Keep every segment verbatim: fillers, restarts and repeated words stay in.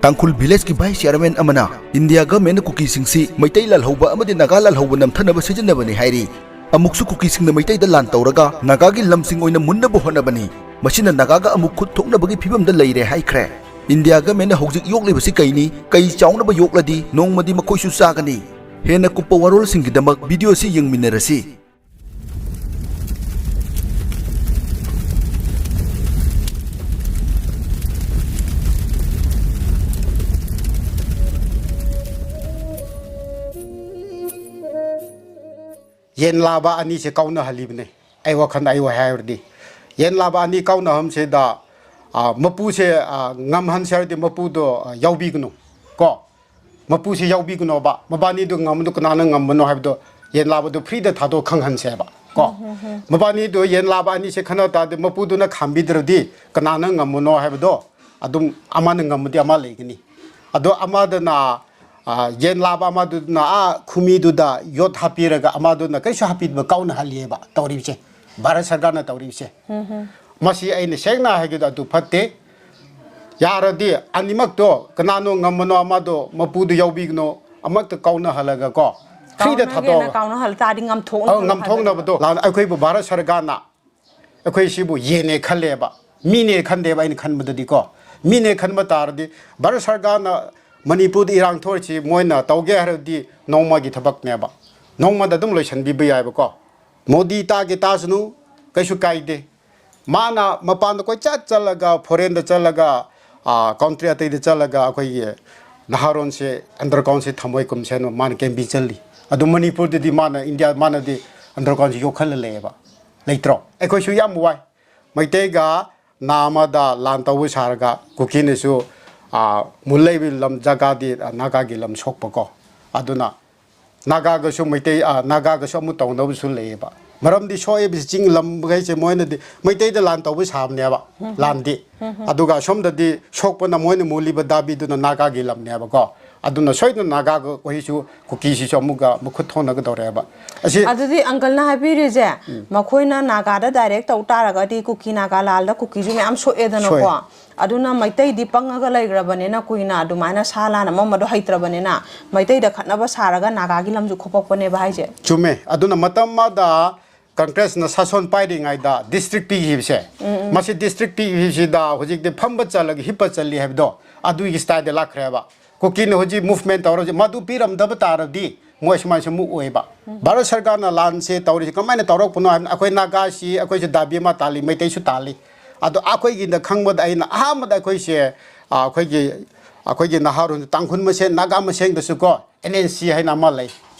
ꯇꯥꯡꯈꯨꯜ ꯚꯤꯂꯦꯖꯀꯤ vice chairman ꯑꯃꯅ India ꯒꯚꯔꯟꯃꯦꯟꯠꯅ ꯀꯨꯀꯤꯁꯤꯡꯁꯤ Meitei ꯂꯥꯜꯍꯧꯕ ꯑꯃꯗꯤ ꯅꯥꯒꯥ ꯂꯥꯜꯍꯧꯕ ꯅꯝꯊꯅꯕ ꯁꯤꯖꯤꯟꯅꯕꯅꯤ ꯍꯥꯏꯔꯤ꯫ ꯑꯃꯨꯛꯁꯨ ꯀꯨꯀꯤꯁꯤꯡꯅ ꯃꯩꯇꯩꯗ ꯂꯥꯟ ꯇꯧꯔꯒ ꯅꯥꯒꯥꯒꯤ ꯂꯝꯁꯤꯡ ꯑꯣꯏꯅ ꯃꯨꯟꯅꯕ ꯍꯣꯠꯅꯕꯅꯤ꯫ ꯃꯁꯤꯅ ꯅꯥꯒꯥꯒ ꯑꯃꯨꯛ ꯈꯨꯠ ꯊꯣꯛꯅꯕꯒꯤ ꯐꯤꯕꯝꯗ ꯂꯩꯔꯦ ꯍꯥꯏꯈ꯭ꯔꯦ꯫ ꯏꯟꯗꯤꯌꯥ ꯒꯚꯔꯟꯃꯦꯟꯠꯅ ꯍꯧꯖꯤꯛ ꯌꯣꯛꯂꯤꯕꯁꯤ ꯀꯩꯅꯤ? ꯀꯩ ꯆꯥꯎꯅꯕ ꯌꯣꯛꯂꯗꯤ ꯅꯣꯡꯃꯗꯤ ꯃꯈꯣꯏꯁꯨ ꯆꯥꯒꯅꯤ? ꯍꯦꯟꯅ ꯀꯨꯞꯄ ꯋꯥꯔꯣꯜꯁꯤꯡꯒꯤꯗꯃꯛ ꯚꯤꯗꯤꯑꯣ ꯑꯁꯤ ꯌꯦꯡꯃꯤꯟꯅꯔꯁꯤ꯫ ꯌꯦꯟ ꯂꯥꯕ ꯑꯅꯤꯁꯦ ꯀꯥꯎꯅꯍꯜꯂꯤꯕꯅꯦ꯫ ꯑꯩ ꯋꯥꯈꯜꯗ ꯑꯩ ꯋꯥꯍꯩ ꯍꯥꯏꯔꯗꯤ, ꯌꯦꯟ ꯂꯥꯕ ꯑꯅꯤ ꯀꯥꯎꯅꯍꯟꯕꯁꯤꯗ, ꯑ, ꯃꯄꯨꯁꯦ, ꯑ, ꯉꯝꯍꯟꯁꯦ ꯍꯥꯏꯔꯗꯤ ꯃꯄꯨꯗꯣ, ꯑ, ꯌꯥꯎꯕꯤꯒꯅꯨ ꯀꯣ꯫ ꯃꯄꯨꯁꯦ ꯌꯥꯎꯕꯤꯒꯅꯣꯕ꯫ ꯃꯕꯥꯅꯤꯗꯣ ꯉꯝꯕꯗꯣ ꯀꯅꯥꯅ ꯉꯝꯕꯅꯣ ꯍꯥꯏꯕꯗꯣ ꯌꯦꯟ ꯂꯥꯕꯗꯣ ꯐ꯭ꯔꯤꯗ ꯊꯥꯗꯣꯛ ꯈꯪꯍꯟꯁꯦꯕ ꯀꯣ꯫ ꯃꯕꯥꯅꯤꯗꯣ ꯌꯦꯟ ꯂꯥꯕ ꯑꯅꯤꯁꯦ ꯈꯟꯅ ꯇꯥꯔꯗꯤ ꯃꯄꯨꯗꯨꯅ ꯈꯥꯝꯕꯤꯗ꯭ꯔꯗꯤ ꯀꯅꯥꯅ ꯉꯝꯕꯅꯣ ꯍꯥꯏꯕꯗꯣ ꯑꯗꯨꯝ ꯑꯃꯅ ꯉꯝꯃꯗꯤ ꯑꯃ ꯂꯩꯒꯅꯤ꯫ ꯑꯗꯣ ꯑꯃꯗꯨꯅ, ꯑ, ꯌꯦꯟ ꯂꯥꯕ ꯑꯃꯗꯨꯅ, ꯑ, ꯈꯨꯃꯤꯗꯨꯗ ꯌꯣꯠ ꯍꯥꯞꯄꯤꯔꯒ ꯑꯃꯗꯨꯅ ꯀꯩꯁꯨ ꯍꯥꯞꯄꯤꯗꯕ ꯀꯥꯎꯅꯍꯜꯂꯤꯑꯕ ꯇꯧꯔꯤꯕꯁꯦ, ꯚꯥꯔꯠ ꯁꯔꯀꯥꯔꯅ ꯇꯧꯔꯤꯕꯁꯦ꯫ ꯃꯁꯤ ꯑꯩꯅ ꯁꯦꯡꯅ ꯍꯥꯏꯒꯦꯗ, ꯑꯗꯨ ꯐꯠꯇꯦ꯫ ꯌꯥꯔꯗꯤ ꯑꯅꯤꯃꯛꯇꯣ ꯀꯅꯥꯅꯣ ꯉꯝꯕꯅꯣ ꯑꯃꯗꯣ ꯃꯄꯨꯗꯨ ꯌꯥꯎꯕꯤꯒꯅꯣ, ꯑꯃꯛꯇ ꯀꯥꯎꯅꯍꯜꯂꯒ ꯀꯣ, ꯐ꯭ꯔꯤꯗ ꯀꯥꯎꯅꯒꯦꯅ ꯊꯥꯗꯣꯛꯑꯒ꯫ ꯀꯥꯎꯅꯍꯜ ꯇꯥꯔꯗꯤ ꯉꯝꯊꯣꯛꯅꯕ ꯑꯧ, ꯉꯝꯊꯣꯛꯅꯕꯗꯣ꯫ ꯍꯥꯏꯕꯗꯣ꯫ ꯂꯥꯟ-, ꯑꯩꯈꯣꯏꯕꯨ ꯚꯥꯔꯠ ꯁꯔꯀꯥꯔꯅ ꯑꯩꯈꯣꯏ ꯁꯤꯕꯨ ꯌꯦꯟꯅꯦ ꯈꯜꯂꯦꯕ, ꯃꯤꯅꯦ ꯈꯟꯗꯦꯕ꯫ ꯑꯩꯅ ꯈꯟꯕꯗꯗꯤꯀꯣ, ꯃꯤꯅꯦ ꯈꯟꯕ ꯇꯥꯔꯗꯤ ꯚꯥꯔꯠ ꯁꯔꯀꯥꯔꯅ ꯃꯅꯤꯄꯨꯔꯗ ꯏꯔꯥꯡ ꯊꯣꯛꯏꯁꯤ ꯃꯣꯏꯅ ꯇꯧꯒꯦ ꯍꯥꯏꯔꯗꯤ ꯅꯣꯡꯃꯒꯤ ꯊꯕꯛꯅꯦꯕ, ꯅꯣꯡꯃꯗ ꯑꯗꯨꯝ ꯂꯣꯏꯁꯤꯟꯕꯤꯕ ꯌꯥꯏꯕꯀꯣ꯫ ꯃꯣꯗꯤ ꯇꯥꯒꯦ ꯇꯥꯁꯅꯨ, ꯀꯩꯁꯨ ꯀꯥꯏꯗꯦ꯫ ꯃꯥꯅ ꯃꯄꯥꯟꯗ ꯀꯣꯏꯆꯠ ꯆꯠꯂꯒ, ꯐꯣꯔꯦꯟꯗ ꯆꯠꯂꯒ, ꯑꯥ, ꯀꯟꯇ꯭ꯔꯤ ꯑꯇꯩꯗ ꯆꯠꯂꯒ ꯑꯩꯈꯣꯏꯒꯤ ꯅꯍꯥꯔꯣꯟꯁꯦ ꯑꯟꯗꯔꯒ꯭ꯔꯥꯎꯟꯁꯦ ꯊꯝꯃꯣꯏ ꯀꯨꯝꯁꯦ ꯍꯥꯏꯅ ꯃꯥꯅ ꯀꯦꯝꯄꯦꯟ ꯆꯠꯂꯤ꯫ ꯑꯗꯨ ꯃꯅꯤꯄꯨꯔꯗꯗꯤ ꯃꯥꯅ, ꯏꯟꯗꯤꯌꯥ, ꯃꯥꯅꯗꯤ ꯑꯟꯗꯔꯒ꯭ꯔꯥꯎꯟꯁꯦ ꯌꯣꯛꯈꯠꯂ ꯂꯩꯌꯦꯕ꯫ ꯂꯩꯇ꯭ꯔꯣ? ꯑꯩꯈꯣꯏꯁꯨ ꯌꯥꯝ ꯋꯥꯏ꯫ ꯃꯩꯇꯩꯒ ꯅꯥ ꯑꯃꯗ ꯂꯥꯟ ꯇꯧꯕ ꯁꯥꯔꯒ ꯀꯨꯀꯤꯅꯁꯨ, ꯑꯥ, ꯃꯨꯜꯂꯩꯕ ꯂꯝ ꯖꯒꯥꯗꯤ, ꯑꯥ, ꯅꯥꯒꯥꯒꯤ ꯂꯝ ꯁꯣꯛꯄꯀꯣ꯫ ꯑꯗꯨꯅ ꯅꯥꯒꯥꯒꯁꯨ ꯃꯩꯇꯩ, ꯑꯥ, ꯅꯥꯒꯥꯒꯁꯨ ꯑꯃꯨꯛ ꯇꯧꯅꯕꯁꯨ ꯂꯩꯌꯦꯕ꯫ ꯃꯔꯝꯗꯤ ꯁꯣꯛꯏꯕꯁꯤ ꯆꯤꯡ ꯂꯝꯈꯩꯁꯦ ꯃꯣꯏꯅꯗꯤ ꯃꯩꯇꯩꯗ ꯂꯥꯟ ꯇꯧꯕ ꯁꯥꯕꯅꯦꯕ, ꯂꯥꯟꯗꯤ꯫ ꯑꯗꯨꯒ ꯁꯣꯝꯗꯗꯤ ꯁꯣꯛꯄꯅ ꯃꯣꯏꯅ ꯃꯨꯜꯂꯤꯕ ꯗꯥꯕꯤꯗꯨꯅ ꯅꯥꯒꯥꯒꯤ ꯂꯝꯅꯦꯕꯀꯣ꯫ ꯑꯗꯨꯅ ꯁꯣꯏꯗꯅ ꯅꯥꯒꯥꯒ ꯑꯩꯈꯣꯏꯁꯨ ꯀꯨꯀꯤꯁꯤꯁꯨ ꯑꯃꯨꯛꯀ ꯃꯈꯨꯠ ꯊꯣꯡꯅꯒꯗꯧꯔꯦꯕ꯫ ꯑꯁꯤ ꯑꯗꯨꯗꯤ ꯑꯪꯀꯜꯅ ꯍꯥꯏꯕꯤꯔꯤꯁꯦ, ꯃꯈꯣꯏꯅ ꯅꯥꯒꯥꯗ ꯗꯥꯏꯔꯦꯛ ꯇꯧ ꯇꯥꯔꯒꯗꯤ ꯀꯨꯀꯤ ꯅꯥꯒꯥ ꯂꯥꯜꯗ ꯀꯨꯀꯤꯁꯨ ꯃꯌꯥꯝ ꯁꯣꯛꯑꯦꯗꯅꯀꯣ꯫ ꯁꯣꯛꯑꯦ꯫ ꯑꯗꯨꯅ ꯃꯩꯇꯩꯗꯤ ꯄꯪꯉꯒ ꯂꯩꯈ꯭ꯔꯕꯅꯤꯅ, ꯀꯨꯏꯅ ꯑꯗꯨꯃꯥꯏꯅ ꯁꯥ ꯂꯥꯟ ꯑꯃ ꯑꯃꯗꯣ ꯍꯩꯇ꯭ꯔꯕꯅꯤꯅ, ꯃꯩꯇꯩꯗ ꯈꯠꯅꯕ ꯁꯥꯔꯒ ꯅꯥꯒꯥꯒꯤ ꯂꯝꯁꯨ ꯈꯣꯄꯛꯄꯅꯦꯕ ꯍꯥꯏꯁꯦ꯫ ꯆꯨꯝꯃꯦ꯫ ꯑꯗꯨꯅ ꯃꯇꯝ ꯑꯃꯗ ꯀꯪꯒ꯭ꯔꯦꯁꯅ ꯁꯥꯁꯣꯟ ꯄꯥꯏꯔꯤꯉꯩꯗ ꯗꯤꯁꯇ꯭ꯔꯤꯛ ꯄꯤꯈꯤꯕꯁꯦ, ꯃꯁꯤ ꯗꯤꯁꯇ꯭ꯔꯤꯛ ꯄꯤꯈꯤꯕꯁꯤꯗ ꯍꯧꯖꯤꯛꯇꯤ ꯐꯝꯕ ꯆꯠꯂꯒ ꯍꯤꯞꯄ ꯆꯠꯂꯤ ꯍꯥꯏꯕꯗꯣ, ꯑꯗꯨꯒꯤ ꯁ꯭ꯇꯥꯏꯜꯗ ꯂꯥꯛꯈ꯭ꯔꯦꯕ꯫ ꯀꯨꯀꯤꯅ ꯍꯧꯖꯤꯛ ꯃꯨꯚꯃꯦꯟ ꯇꯧꯔꯁꯤ, ꯃꯗꯨ ꯄꯤꯔꯝꯗꯕ ꯇꯥꯔꯗꯤ ꯃꯣꯏ ꯁꯨꯃꯥꯏꯅ ꯁꯨꯝ ꯃꯨꯛ ꯑꯣꯏꯕ꯫ ꯚꯥꯔꯠ ꯁꯔꯀꯥꯔꯅ ꯂꯥꯟꯁꯦ ꯇꯧꯔꯤꯁꯦ ꯀꯃꯥꯏꯅ ꯇꯧꯔꯛꯄꯅꯣ ꯍꯥꯏꯕꯅ, ꯑꯩꯈꯣꯏ ꯅꯥꯒꯥꯁꯤ, ꯑꯩꯈꯣꯏꯁꯨ ꯗꯥꯕꯤ ꯑꯃ ꯇꯥꯜꯂꯤ, ꯃꯩꯇꯩꯁꯨ ꯇꯥꯜꯂꯤ꯫ ꯑꯗꯣ ꯑꯩꯈꯣꯏꯒꯤꯅ ꯈꯪꯕꯗ, ꯑꯩꯅ ꯑꯍꯥꯟꯕꯗ ꯑꯩꯈꯣꯏꯁꯦ, ꯑ, ꯑꯩꯈꯣꯏꯒꯤ, ꯑꯩꯈꯣꯏꯒꯤ ꯅꯍꯥꯔꯣꯟ ꯇꯥꯡꯈꯨꯜ ꯃꯁꯦꯟ, ꯅꯥꯒꯥ ꯃꯁꯦꯟꯗꯁꯨ ꯀꯣ, ꯑꯦꯟ ꯑꯦꯟ ꯁꯤ ꯍꯥꯏꯅ ꯑꯃ ꯂꯩ꯫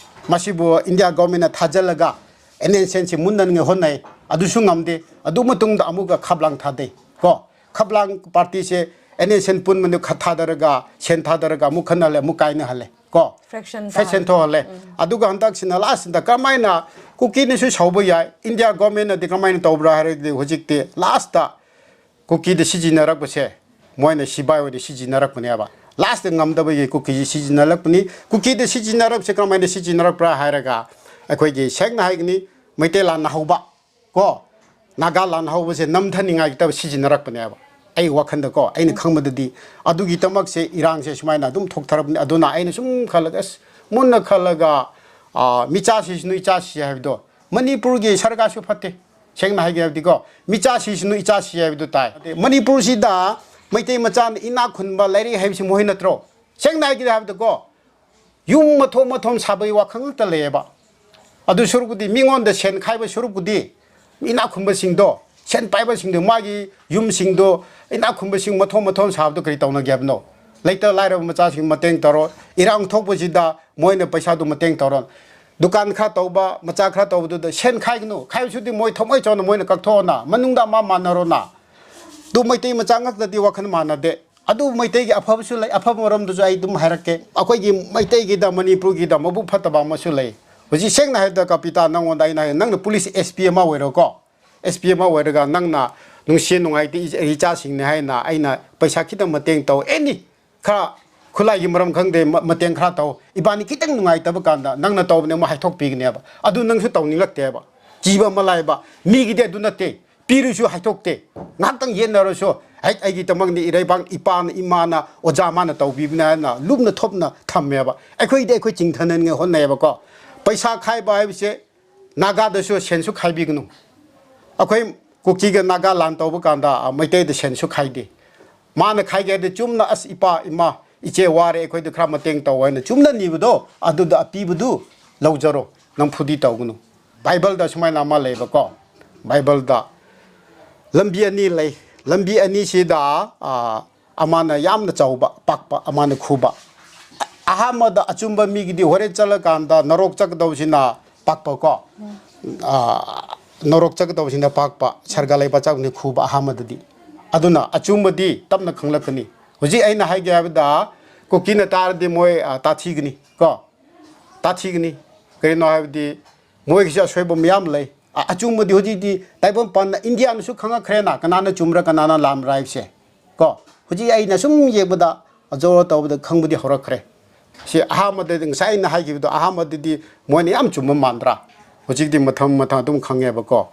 ꯃꯁꯤꯕꯨ ꯏꯟꯗꯤꯌꯥ ꯒꯣꯔꯃꯦꯟꯅ ꯊꯥꯖꯤꯜꯂꯒ ꯑꯦꯟ ꯑꯦꯟ ꯁꯤꯁꯤ ꯃꯨꯟꯅꯅꯤꯡꯉꯥꯏ ꯍꯣꯠꯅꯩ꯫ ꯑꯗꯨꯁꯨ ꯉꯝꯗꯦ꯫ ꯑꯗꯨ ꯃꯇꯨꯡꯗ ꯑꯃꯨꯛꯀ ꯈꯥꯞꯂꯥꯡ ꯊꯥꯗꯩ ꯀꯣ꯫ ꯈꯥꯞꯂꯥꯡ ꯄꯥꯔꯇꯤꯁꯦ ꯑꯦꯟ ꯑꯦꯟ ꯁꯤ ꯄꯨꯟꯕꯅꯤ, ꯈ-, ꯊꯥꯗꯔꯒ, ꯁꯦꯟ ꯊꯥꯗꯔꯒ ꯑꯃꯨꯛ ꯈꯟꯅꯍꯜꯂꯦ, ꯑꯃꯨꯛ ꯀꯥꯏꯅꯍꯜꯂꯦ ꯀꯣ꯫ ꯐ꯭ꯔꯦꯛꯁꯟ ꯐ꯭ꯔꯦꯛꯁꯟ ꯇꯥꯍꯜꯂꯦ꯫ ꯊꯣꯛꯍꯜꯂꯦ꯫ ꯎꯝ꯫ ꯑꯗꯨꯒ ꯍꯟꯗꯛꯁꯤꯅ ꯂꯥꯁꯇ ꯀꯔꯝꯍꯥꯏꯅ ꯀꯨꯀꯤꯅꯁꯨ ꯁꯧꯕ ꯌꯥꯏ, ꯏꯟꯗꯤꯌꯥ ꯒꯣꯔꯃꯦꯟꯅꯗꯤ ꯀꯃꯥꯏꯅ ꯇꯧꯕ꯭ꯔꯥ ꯍꯥꯏꯔꯗꯤ, ꯍꯧꯖꯤꯛꯇꯤ ꯂꯥꯁꯇ ꯀꯨꯀꯤꯗ ꯁꯤꯖꯤꯟꯅꯔꯛꯄꯁꯦ ꯃꯣꯏꯅ ꯁꯤꯐꯥꯏ ꯑꯣꯏꯅ ꯁꯤꯖꯤꯟꯅꯔꯛꯄꯅꯦꯕ꯫ ꯂꯥꯁꯇ ꯉꯝꯗꯕꯒꯤ ꯀꯨꯀꯤꯁꯤ ꯁꯤꯖꯤꯟꯅꯔꯛꯄꯅꯤ꯫ ꯀꯨꯀꯤꯗ ꯁꯤꯖꯤꯟꯅꯔꯛꯄꯁꯦ ꯀꯔꯝꯍꯥꯏꯅ ꯁꯤꯖꯤꯟꯅꯔꯛꯄ꯭ꯔꯥ ꯍꯥꯏꯔꯒ, ꯑꯩꯈꯣꯏꯒꯤ ꯁꯦꯡꯅ ꯍꯥꯏꯒꯅꯤ, ꯃꯩꯇꯩ ꯂꯥꯟ ꯍꯧꯕ ꯀꯣ, ꯅꯥꯒꯥ ꯂꯥꯟ ꯍꯧꯕꯁꯦ ꯅꯝꯊꯅꯤꯡꯉꯥꯏꯇꯕ ꯁꯤꯖꯤꯟꯅꯔꯛꯄꯅꯦꯕ꯫ ꯑꯩ ꯋꯥꯈꯟꯗꯀꯣ, ꯑꯩꯅ ꯈꯪꯕꯗꯗꯤ ꯑꯗꯨꯒꯤꯗꯃꯛꯁꯦ ꯏꯔꯥꯡꯁꯦ ꯁꯨꯃꯥꯏꯅ ꯑꯗꯨꯝ ꯊꯣꯛꯊꯔꯛꯄꯅꯤ꯫ ꯑꯗꯨꯅ ꯑꯩꯅ ꯁꯨꯝ ꯈꯜꯂꯒ, ꯑꯁ, ꯃꯨꯟꯅ ꯈꯜꯂꯒ, ꯑꯥ, ꯃꯤꯆꯥ ꯁꯤꯁꯅꯨ, ꯏꯆꯥ ꯁꯤ ꯍꯥꯏꯕꯗꯣ, ꯃꯅꯤꯄꯨꯔꯒꯤ ꯁꯔꯀꯥꯔꯁꯨ ꯐꯠꯇꯦ꯫ ꯁꯦꯡꯅ ꯍꯥꯏꯒꯦ ꯍꯥꯏꯕꯗꯤꯀꯣ, ꯃꯤꯆꯥ ꯁꯤꯁꯅꯨ, ꯏꯆꯥ ꯁꯤ ꯍꯥꯏꯕꯗꯨ ꯇꯥꯏ꯫ ꯃꯅꯤꯄꯨꯔꯁꯤꯗ ꯃꯩꯇꯩ ꯃꯆꯥꯅ ꯏꯅꯥꯛ ꯈꯨꯟꯕ, ꯂꯥꯏꯔꯤꯛ ꯍꯩꯕꯁꯤ ꯃꯈꯣꯏ ꯅꯠꯇ꯭ꯔꯣ? ꯁꯦꯡꯅ ꯍꯥꯏꯒꯦ ꯍꯥꯏꯕꯗꯀꯣ, ꯌꯨꯝ ꯃꯊꯣꯟ ꯃꯊꯣꯟ ꯁꯥꯕꯒꯤ ꯋꯥꯈꯜ ꯉꯛꯇ ꯂꯩꯌꯦꯕ꯫ ꯑꯗꯨ ꯁꯔꯨꯛꯄꯨꯗꯤ, ꯃꯤꯉꯣꯟꯗ ꯁꯦꯟ ꯈꯥꯏꯕ ꯁꯔꯨꯛꯄꯨꯗꯤ, ꯏꯅꯥꯛ ꯈꯨꯟꯕꯁꯤꯡꯗꯣ, ꯁꯦꯟ ꯄꯥꯏꯕꯁꯤꯡꯗꯣ, ꯃꯥꯒꯤ ꯌꯨꯝꯁꯤꯡꯗꯣ, ꯏꯅꯥꯛ ꯈꯨꯟꯕꯁꯤꯡ ꯃꯊꯣꯟ ꯃꯊꯣꯟ ꯁꯥꯕꯗꯣ ꯀꯔꯤ ꯇꯧꯅꯒꯦ ꯍꯥꯏꯕꯅꯣ? ꯂꯩꯇ ꯂꯥꯏꯔꯕ ꯃꯆꯥꯁꯤꯡ ꯃꯇꯦꯡ ꯇꯧꯔꯣ꯫ ꯏꯔꯥꯡ ꯊꯣꯛꯄꯁꯤꯗ ꯃꯣꯏꯅ ꯄꯩꯁꯥꯗꯨ ꯃꯇꯦꯡ ꯇꯧꯔꯣ꯫ ꯗꯨꯀꯥꯟ ꯈꯔ ꯇꯧꯕ, ꯃꯆꯥ ꯈꯔ ꯇꯧꯕꯗꯨꯗ ꯁꯦꯟ ꯈꯥꯏꯒꯅꯨ꯫ ꯈꯥꯏꯕꯁꯨꯗꯤ ꯃꯣꯏ ꯊꯃꯣꯏ ꯆꯥꯎꯅ ꯃꯣꯏꯅ ꯀꯛꯊꯣꯛꯑꯣꯅ, ꯃꯅꯨꯡꯗ ꯑꯃ ꯃꯥꯟꯅꯔꯣꯅ꯫ ꯑꯗꯨ ꯃꯩꯇꯩ ꯃꯆꯥ ꯉꯛꯇꯗꯤ ꯋꯥꯈꯜ ꯃꯥꯟꯅꯗꯦ꯫ ꯑꯗꯨ ꯃꯩꯇꯩꯒꯤ ꯑꯐꯕꯁꯨ ꯂꯩ, ꯑꯐꯕ ꯃꯔꯝꯗꯨꯁꯨ ꯑꯩ ꯑꯗꯨꯝ ꯍꯥꯏꯔꯛꯀꯦ꯫ ꯑꯩꯈꯣꯏꯒꯤ ꯃꯩꯇꯩꯒꯤꯗ, ꯃꯅꯤꯄꯨꯔꯒꯤꯗ ꯃꯕꯨꯛ ꯐꯠꯇꯕ ꯑꯃꯁꯨ ꯂꯩ꯫ ꯍꯧꯖꯤꯛ ꯁꯦꯡꯅ ꯍꯥꯏꯔꯕꯗ, ꯀꯄꯤꯇꯥ, ꯅꯪꯉꯣꯟꯗ ꯑꯩꯅ ꯍꯥꯏ, ꯅꯪꯅ ꯄꯨꯂꯤꯁ ꯑꯦꯁ ꯄꯤ ꯑꯃ ꯑꯣꯏꯔꯣꯀꯣ, ꯑꯦꯁ ꯄꯤ ꯑꯃ ꯑꯣꯏꯔꯒ ꯅꯪꯅ ꯅꯨꯡꯁꯤ ꯅꯨꯡꯉꯥꯏꯇꯦ, ꯏꯆꯥꯁꯤꯡꯅꯤ ꯍꯥꯏꯅ ꯑꯩꯅ ꯄꯩꯁꯥ ꯈꯤꯇꯪ ꯃꯇꯦꯡ ꯇꯧ, ꯑꯦꯅꯤ ꯈꯔ ꯈꯨꯠꯂꯥꯏꯒꯤ ꯃꯔꯝ ꯈꯪꯗꯦ, ꯃꯇꯦꯡ ꯈꯔ ꯇꯧ, ꯏꯕꯥꯅꯤ ꯈꯤꯇꯪ ꯅꯨꯡꯉꯥꯏꯇꯕ ꯀꯥꯟꯗ ꯅꯪꯅ ꯇꯧꯕꯅꯦ ꯑꯃꯨꯛ ꯍꯥꯏꯊꯣꯛꯄꯤꯒꯅꯦꯕ꯫ ꯑꯗꯨ ꯅꯪꯁꯨ ꯇꯧꯅꯤꯡꯂꯛꯇꯦꯕ꯫ ꯀꯤꯕ ꯑꯃ ꯂꯥꯛꯑꯦꯕ꯫ ꯃꯤꯒꯤꯗꯤ ꯑꯗꯨ ꯅꯠꯇꯦ꯫ ꯄꯤꯔꯁꯨ ꯍꯥꯏꯊꯣꯛꯇꯦ꯫ ꯉꯥꯏꯍꯥꯛꯇꯪ ꯌꯦꯠꯅꯔꯁꯨ, "ꯍꯦꯛ ꯑꯩꯒꯤꯗꯃꯛꯅꯤ, ꯏꯔꯩꯕꯥꯛ ꯏꯄꯥꯅ, ꯏꯃꯥꯅ, ꯑꯣꯖꯥ ꯃꯥꯅ ꯇꯧꯕꯤꯕꯅꯤ" ꯍꯥꯏꯅ ꯂꯨꯞꯅ ꯊꯣꯞꯅ ꯊꯝꯃꯦꯕ꯫ ꯑꯩꯈꯣꯏꯗꯤ ꯑꯩꯈꯣꯏ ꯆꯤꯡꯊꯅꯅꯤꯡꯉꯥꯏ ꯍꯣꯠꯅꯩꯌꯦꯕꯀꯣ꯫ ꯄꯩꯁꯥ ꯈꯥꯏꯕ ꯍꯥꯏꯕꯁꯦ ꯅꯥꯒꯥꯗꯁꯨ ꯁꯦꯟꯁꯨ ꯈꯥꯏꯕꯤꯒꯅꯨ꯫ ꯑꯩꯈꯣꯏ ꯀꯨꯀꯤꯒ ꯅꯥꯒꯥ ꯂꯥꯟ ꯇꯧꯕ ꯀꯥꯟꯗ, ꯑ, ꯃꯩꯇꯩꯗ ꯁꯦꯟꯁꯨ ꯈꯥꯏꯗꯦ꯫ ꯃꯥꯅ ꯈꯥꯏꯒꯦ ꯍꯥꯏꯗꯤ ꯆꯨꯝꯅ, "ꯑꯁ, ꯏꯄꯥ, ꯏꯃꯥ, ꯏꯆꯦ ꯋꯥꯔꯦ, ꯑꯩꯈꯣꯏꯗ ꯈꯔ ꯃꯇꯦꯡ ꯇꯧ" ꯍꯥꯏꯅ ꯆꯨꯝꯅ ꯅꯤꯕꯗꯣ, ꯑꯗꯨꯗ ꯑꯄꯤꯕꯗꯨ ꯂꯧꯖꯔꯣ, ꯅꯝꯐꯨꯗꯤ ꯇꯧꯒꯅꯨ꯫ ꯕꯥꯏꯕꯜꯗ ꯁꯨꯃꯥꯏꯅ ꯑꯃ ꯂꯩꯕꯀꯣ, ꯕꯥꯏꯕꯜꯗ ꯂꯝꯕꯤ ꯑꯅꯤ ꯂꯩ꯫ ꯂꯝꯕꯤ ꯑꯅꯤꯁꯤꯗ, ꯑ, ꯑꯃꯅ ꯌꯥꯝꯅ ꯆꯥꯎꯕ, ꯄꯥꯛꯄ, ꯑꯃꯅ ꯈꯨꯕ꯫ ꯑꯍꯥꯟꯕꯗ ꯑꯆꯨꯝꯕ ꯃꯤꯒꯤꯗꯤ ꯍꯣꯔꯦꯟ ꯆꯠꯂꯀꯥꯟꯗ ꯅꯔꯣꯛ ꯆꯠꯀꯗꯧꯁꯤꯅ ꯄꯥꯛꯄ ꯀꯣ, ꯑ, ꯅꯔꯣꯛ ꯆꯠꯀꯗꯧꯁꯤꯅ ꯄꯥꯛꯄ, ꯁꯔꯒ ꯂꯩꯕ ꯆꯠꯀꯅꯤ ꯈꯨꯕ ꯑꯍꯥꯟꯕꯗꯗꯤ꯫ ꯑꯗꯨꯅ ꯑꯆꯨꯝꯕꯗꯤ ꯇꯞꯅ ꯈꯪꯂꯛꯀꯅꯤ꯫ ꯍꯧꯖꯤꯛ ꯑꯩꯅ ꯍꯥꯏꯒꯦ ꯍꯥꯏꯕꯗ, ꯀꯨꯀꯤꯅ ꯇꯥꯔꯗꯤ ꯃꯣꯏ, ꯑ, ꯇꯥꯊꯤꯒꯅꯤ ꯀꯣ, ꯇꯥꯊꯤꯒꯅꯤ꯫ ꯀꯔꯤꯅꯣ ꯍꯥꯏꯕꯗꯤ, ꯃꯣꯏꯒꯤꯁꯨ ꯑꯁꯣꯏꯕ ꯃꯌꯥꯝ ꯂꯩ꯫ ꯑ-, ꯑꯆꯨꯝꯕꯗꯤ ꯍꯧꯖꯤꯛꯇꯤ ꯇꯥꯏꯕꯪ ꯄꯥꯟꯅ ꯏꯟꯗꯤꯌꯥꯅꯁꯨ ꯈꯪꯉꯛꯈ꯭ꯔꯦꯅ, ꯀꯅꯥꯅ ꯆꯨꯝꯕ꯭ꯔꯥ, ꯀꯅꯥꯅ ꯂꯥꯟꯕ꯭ꯔꯥ ꯍꯥꯏꯕꯁꯦ ꯀꯣ꯫ ꯍꯧꯖꯤꯛ ꯑꯩꯅ ꯁꯨꯝ ꯌꯦꯡꯕꯗ, ꯑꯖꯣꯔ ꯇꯧꯕꯗ ꯈꯪꯕꯗꯤ ꯍꯧꯔꯛꯈ꯭ꯔꯦ꯫ ꯁꯤ ꯑꯍꯥꯟꯕꯗꯗꯤ, ꯉꯁꯥꯏ ꯑꯩꯅ ꯍꯥꯏꯈꯤꯕꯗꯣ, ꯑꯍꯥꯟꯕꯗꯗꯤ ꯃꯣꯏꯅ ꯌꯥꯝ ꯆꯨꯝꯕ ꯃꯥꯟꯗ꯭ꯔꯥ? ꯍꯧꯖꯤꯛꯇꯤ ꯃꯊꯪ ꯃꯊꯪ ꯑꯗꯨꯝ ꯈꯪꯉꯦꯕꯀꯣ꯫